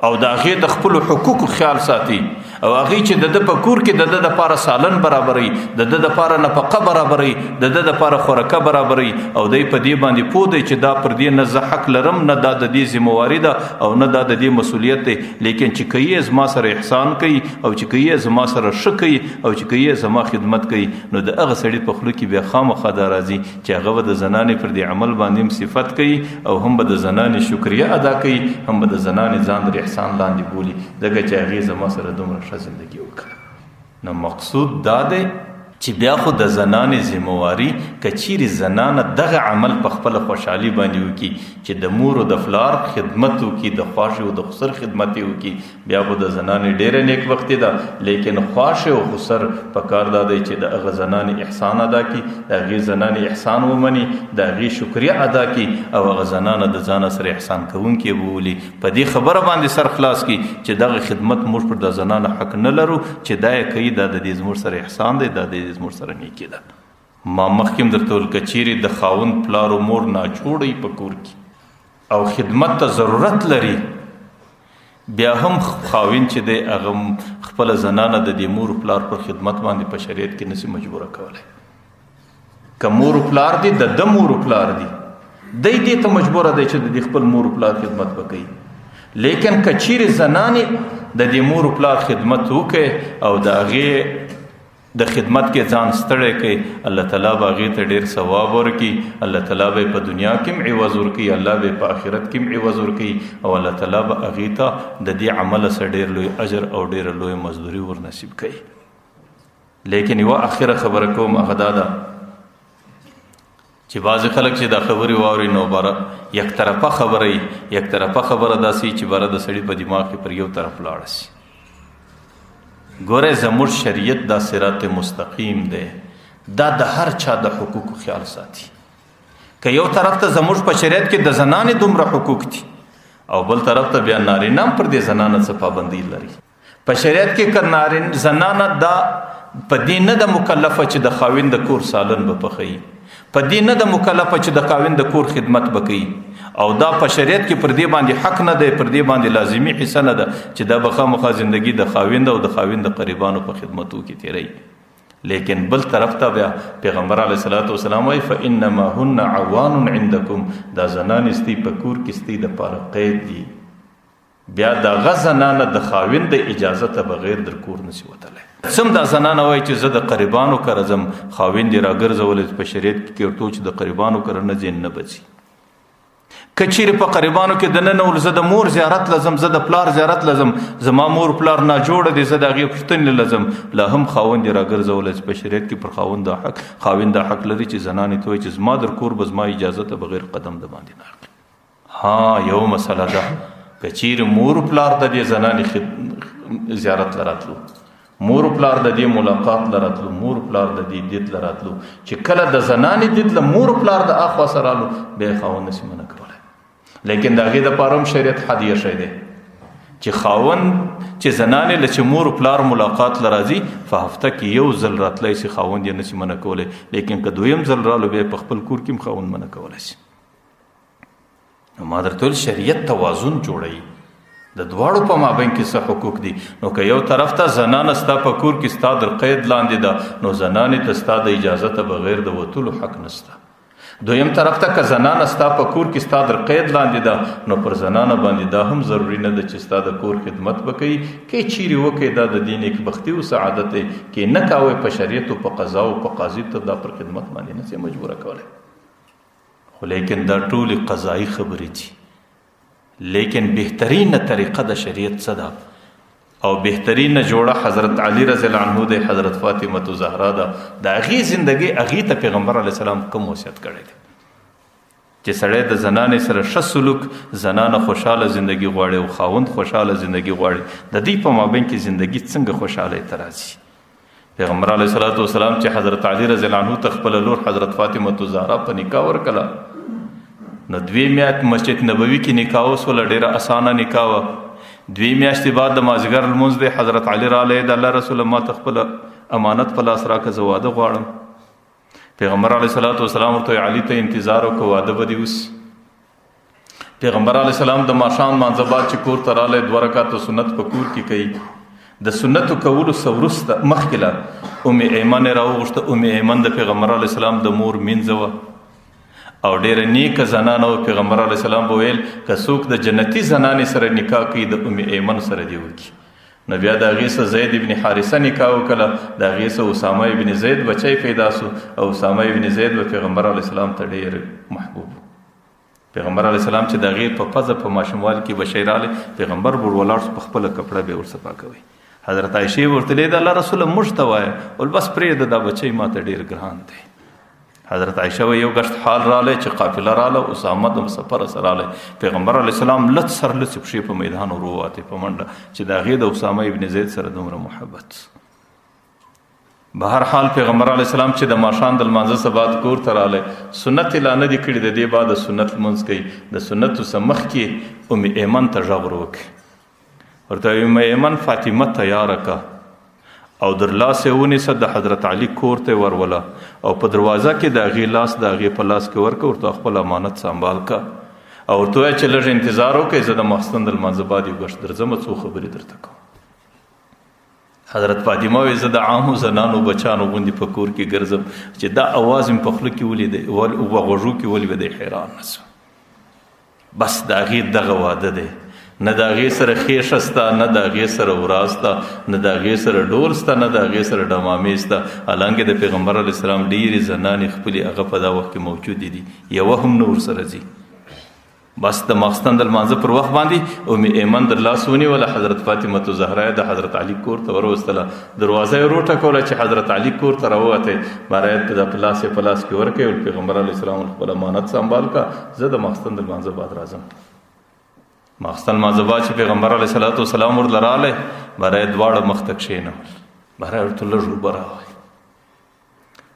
او د هغې د خپلو حقوقو خیال ساتي او هغې چې د ده په کور کې د ده دپاره سالن برابروي، د ده دپاره نفقه برابروي، د ده دپاره خورکه برابروي، او دی په دې باندې پوه دی چې دا پر دې نه زه حق لرم، نه دا د دې ذمهواري ده او نه دا د دې مسؤلیت دی، لیکن چې کوي یې زما سره احسان کوي او چې کوي یې زما سره ښه کوي او چې کوي یې زما خدمت کوي، نو د هغه سړي په خوله کې بیا خامخا دا راځي چې هغه به د زنانې پر دې عمل باندې هم صفت کوي او هم به د زنانې شکریه ادا کوي، هم به د زنانې ځان در احسان لاندې بولي، ځکه چې هغې زما سره دومره ښه زندګي وکړه. نو مقصود دا دی چې بیا خو د زنانې ذمهواري که چیرې زنانه دغه عمل په خپله خوشحالي باندې وکړي چې د مور او د پلار خدمت وکړي، د خواښې او د خسر خدمت یې وکړي، بیا خو د زنانې ډېره نیکبختي ده. لیکن خواښې او خسر په کار دا دی چې د هغه زنانې احسان ادا کړي، د هغې زنانې احسان ومني، د هغې شکریه ادا کړي او هغه زنانه د ځانه سره احسان کوونکې وبولي. په دې خبره باندې سر خلاص کړي چې دغه خدمت موږ پر د زنانه حق نه لرو، چې دا یې کوي دا د دې زموږ سره احسان دی، دا د دې زموږ سره نیکي ده. ما مخکې هم درته وویل، که چیرې د خاوند پلار او مور ناجوړه وي په کور کې او خدمت ته ضرورت لري، بیا هم خاوند چې دی هغه خپله زنانه د دې مور پلار پر خدمت باندې په شریعت کې نسي مجبوره کولی. که مور پلار دی، د ده مور پلار دی، دی دې ته مجبوره دی چې د دې خپل مور پلار خدمت وکړي. لیکن که چیرې زنانې د دې مور پلار خدمت وکړي او د هغې د خدمت کې ځان ستړی کړي، الله تعالی به هغې ته ډېر ثواب ورکړي، الله تعالی به په دنیا کې هم عوض ورکړي، الله به په آخرت کې هم عوض ورکړي، او الله تعالی به هغې ته د دې عمل سره ډېر لوی اجر او ډېره لویه مزدوري ورنصیب کړي. لیکن یوه اخره خبره کوم، هغه دا ده چې بعضې خلک چې دا خبرې واوري نو باره یک طرفه خبره وي، یک طرفه خبره داسې چې باره د سړي په دماغ کې پر یو طرف لاړه شي. ګوره زموږ شریعت دا صراط مستقیم دی، دا د هر چا د حقوقو خیال ساتي. که یو طرف ته زموږ په شریعت کې د زنانې دومره حقوق دي او بل طرف ته بیا نارینه هم پر دې زنانه څه پابندۍ لري. په شریعت کې که نارینه زنانه دا په دې نه ده مکلفه چې د خاوند د کور سالن به پخوي، په دې نه ده مکلفه چې د خاوند د کور خدمت به کوي، او دا په شریعت کې پر دې باندې حق نه دی، پر دې باندې لازمي حصه نه ده چې دا به خامخا زندگی د خاوند او د خاوند د قریبانو په خدمتو کې تېروي. لیکن بل طرف ته بیا پیغمبر علیه الصلاة والسلام وایي فانما هن عوان عندکم، دا زنانې ستۍ په کور کې ستۍ دپاره قید دي، بیا د هغه زنانه د خاوند د اجازته بغیر در کور نسی وتلی. څم دا زنانه وایي چې زه د قریبانو کره ځم، خاوند یې راګرځولی په شریعت کې ورته چې د قریبانو کره نه ځې نه به ځي. که چیرې په قریبانو کې دننه ول، زه د مور زیارت له ځم، زه د پلار زیارت له ځم، زما مور پلار ناجوړه دی، زه د هغې پوښتنې له ځم، لا هم خاوند یې راګرځولی چې په شریعت کې پر خاوند دا حق، خاوند دا حق لري چې زنانې ته وایي چې زما در کور به زما اجازه ته بغیر قدم د باندې نه اخلي. ها یو مسله ده، که چیرې مور پلار د دې زنانې زیارت له راتلو، مور پلار د دې ملاقات له راتلو، مور پلار د دې دید له راتلو، چې کله د زنانې دید له مور پلار د اخوا سره رالو، بیا یې خاوند نشي منع کولی. لیکن د هغې دپاره هم شریعت حد ایښی دی چې خاوند چې زنانې له چې مور پلار ملاقات له راځي په هفته کې یو ځل راتلی شي، خاوند یې نشي منع کولی. لیکن که دویم ځل رالو، بیا یې په خپل کور کې هم خاوند منع کولی شي. نو ما درته ویل شریعت توازن جوړوي، د دواړو په مابین کې څه حقوق دي. نو که یو طرف ته زنانه ستا په کور کې ستا در قید لاندې ده، نو زنانې ته ستا د اجازه ته بغیر د وتلو حق نشته. دویم طرف ته که زنانه ستا په کور کې ستا در قید لاندې ده، نو پر زنانه باندې دا هم ضروري نه ده چې ستا د کور خدمت به کوي. که چیرې وکړي دا د دې نیکبختي او سعادت دی، که نه کاوه په شریعت او په قضا او په قاضي ته دا پر خدمت باندې نه شي مجبوره کولی. خو لیکن دا ټولې قضایي خبرې دي، لیکن بهترینه طریقه د شریعت څه ده او بهترینه جوړه حضرت علی رضی الله عنه دی، حضرت فاطمه زهرا ده. د هغې زندګۍ هغې ته پیغمبر علیه السلام کوم وصیت کړی دی چې سړی د زنانې سره ښه سلوک، زنانه خوشحاله زندګي غواړي او خاوند خوشحاله زندګي غواړي، د دې په مابین کې زندګي څنګه خوشحالۍ ته راځي. پیغمبر علیه الصلاة والسلام چې حضرت علی رضی الله عنه ته خپله لور حضرت فاطمه زهرا په نکاح ورکړه، نو دوې میاشتې مسجد نبوي کې نکاح وسوله، ډېره اسانه نکاح وه. دوې میاشتې بعد د مازدیګر لمونځ دی، حضرت علی راغلی، د الله رسول ما ته خپله امانت په لاس راکړه، زه واده غواړم. پیغمبر علیه الصلاة والسلام ورته وویل، علی ته انتظار وکړه، واده به دې وسي. پیغمبر علیه السلام د ماښام لمانځه بعد چې کور ته راغلی، دوه رکعته سنت په کور کې کوي. د سنتو کولو څه وروسته مخکې لا ام ایمن یې راوغوښته. ام ایمن د پیغمبر علیه السلام د مور مینځه وه او ډېره نیکه زنانه وه. پیغمبر علیه السلام به ویل که څوک د جنتي زنانې سره نکاح کوي د ام ایمن سره دې وکړي. نو بیا د هغې سره زید ابن حارثه نکاح وکړه، د هغې سره اسامه ابن زید بچی پیدا سو او اسامه ابن زید به پیغمبر علیه السلام ته ډېر محبوب. پیغمبر علیه السلام چې د هغې په پزه په ماشوموالي کې بچی راغلی، پیغمبر به ور ولاړ سو، په خپله کپړه به یې ورصفا کوي. حضرت عایشې ورته ویل، د الله رسوله موږ ته وایه، ول بس پرېږده دا بچی ما ته ډېر ګران دی. حضرت عایشه وایي یو ګشت حال راغلی چې قافله راغله، اسامه د مسافره سره راغلی. پیغمبر علیه السلام لڅ سر لڅې پښې په میدان ور ووتې په منډه چې د هغې د اسامه ابن زید سره دومره محبت. بهر حال پیغمبر علیه السلام چې د ماښام د لمانځه څخه بعد کور ته راغلی، سنت یې لا نه دي کړي، د دې بعد سنت لمونځ کوي. د سنتو څخه مخکې ام ایمن ته غږ ور وکړي، ورته وایي ام ایمن فاطمه تیاره کړه او در لاس یې ونیسه، د حضرت علي کور ته وروله او په دروازه کې د هغې لاس د هغې په لاس کې ورکړه، ورته خپل امانت سنبال که او ورته ووایه چې لږ انتظار وکړئ، زه د ماخستن د لمانځه بعد یو ګشت درځم، څو خبرې درته کوم. حضرت فاطمه وایي زه د عامو زنانو بچانو غوندې په کور کې ګرځم چې دا اواز مې په خوله کې ولیدی په غوږو کې ولوېدی، حیران نه شوم. بس د هغې دغه واده دی، نه د هغې سره خېښه سته، نه د هغې سره ورا سته، نه د هغې سره ډول سته، نه د هغې سره ډمامې سته. حالانکه د پیغمبر علیه السلام ډېرې زنانې خپلې هغه په دا وخت کې موجودې دي، یوه هم نه ورسره ځي. بس د ماخستن د لمانځه پر وخت باندې ام ایمن در لاس ونیوله، حضرت فاطمة زهرا یې د حضرت علي کور ته وروستله، دروازه یې وروټکوله چې حضرت علي کور ته راووتی، باید په لاس یې په لاس کې ورکړي، او پیغمبر علیه السلام خپل امانت سنبال که، زه د ماخستن د لمانځه بعد راځم. ماخستن لمانځه بعد چې پیغمبر علیه الصلاة والسلام ورله راغلی، برای دواړه مخ ته کښېنول، برای ورته لږ اوبه راغی،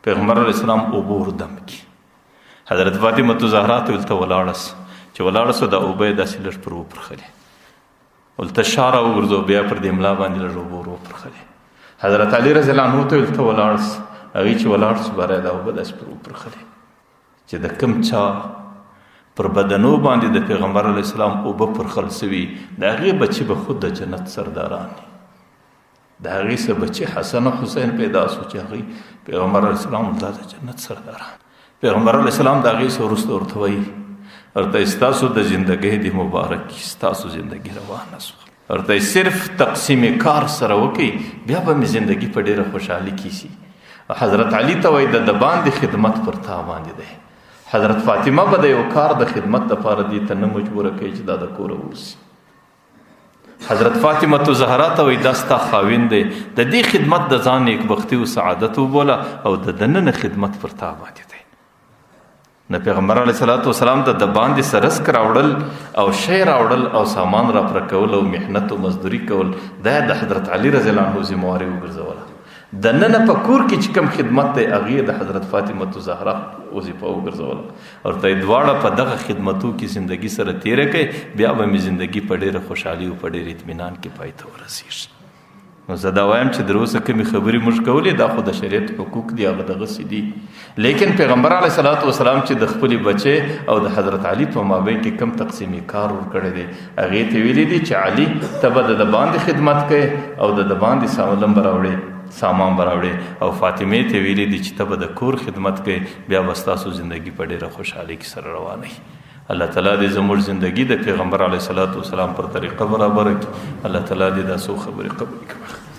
پیغمبر علیه السلام اوبه وردم کړي. حضرت فاطمة زهرا ته ورته ولاړه سه، چې ولاړه سه دا اوبه یې داسې لږ پر وپرخلې، ورته شا راوګرځو، بیا پر دې ملا باندې لږ اوبه ور وپرخلې. حضرت علي رضی الله عنه ته ورته ولاړ سه، هغې چې ولاړ سو برای دا اوبه داسې پر وپرخلې چې د کوم چا پر بدنو باندې د پیغمبر علیه السلام اوبه پرخل سوي، د هغې بچي به خود د جنت سرداران دي. د هغې څه بچي حسن او حسین پیدا سو چې هغوی پیغمبر علیه السلام دا د جنت سرداران. پیغمبر علیه السلام د هغې څه وروسته ورته وایي، ورته ستاسو د زندګۍ دې مبارک کړي، ستاسو زندګي روانه سوه، ورته صرف تقسیم کار سره وکړئ، بیا به مې زندګي په ډېره خوشحالي کې سي. حضرت علي ته وایي د د باندې خدمت پر تا باندې دی، حضرت فاطمه به د یو کار د خدمت دپاره دې ته نه مجبوره کوي چې دا د کوره ووځي. حضرت فاطمة زهرا ته وایي دا ستا خاوند دی، د دې خدمت د ځان نیکبختي او سعادت وبوله او د دننه خدمت پر تا باندې دی. د پیغمبر علیه الصلاة والسلام د باندې څه رزق راوړل او شی راوړل او سامان را پر کول او محنت او مزدوري کول، دا د حضرت علي رضی الله عنه ذمهواري وګرځوله. د ننه په کور کې چې کوم خدمت دی هغې د حضرت فاطمة زهرا وظیفه وګرځوله. ورته یې دواړه په دغه خدمتو کې زندګي سره تېره کړئ، بیا به مې زندګي په ډېره خوشحالي او په ډېر اطمینان کې پای ته ورسېږي. نو زه دا وایم چې تر اوسه کومې خبرې موږ کولې دا خو د شریعت حقوق دي، هغه دغسې دي، لیکن پیغمبر علیه الصلاة والسلام چې د خپلې بچې او د حضرت علي په مابین کې کوم تقسیمي کار ورکړی دی، هغې ته ویلي دي چې علي ته به د د باندې خدمت کوې او د د باندې سالم به راوړې، سامان به راوړې، او فاطمې ته ویلي دي چې ته به د کور خدمت کوې، بیا به ستاسو زندګي په ډېره خوشحالۍ کې سره روانه وي. الله تعالی دې زموږ زندگی د پیغمبر علیه الصلاة والسلام پر طریقه برابره کړي. الله تعالی دې دا څو خبرې قبول کړي.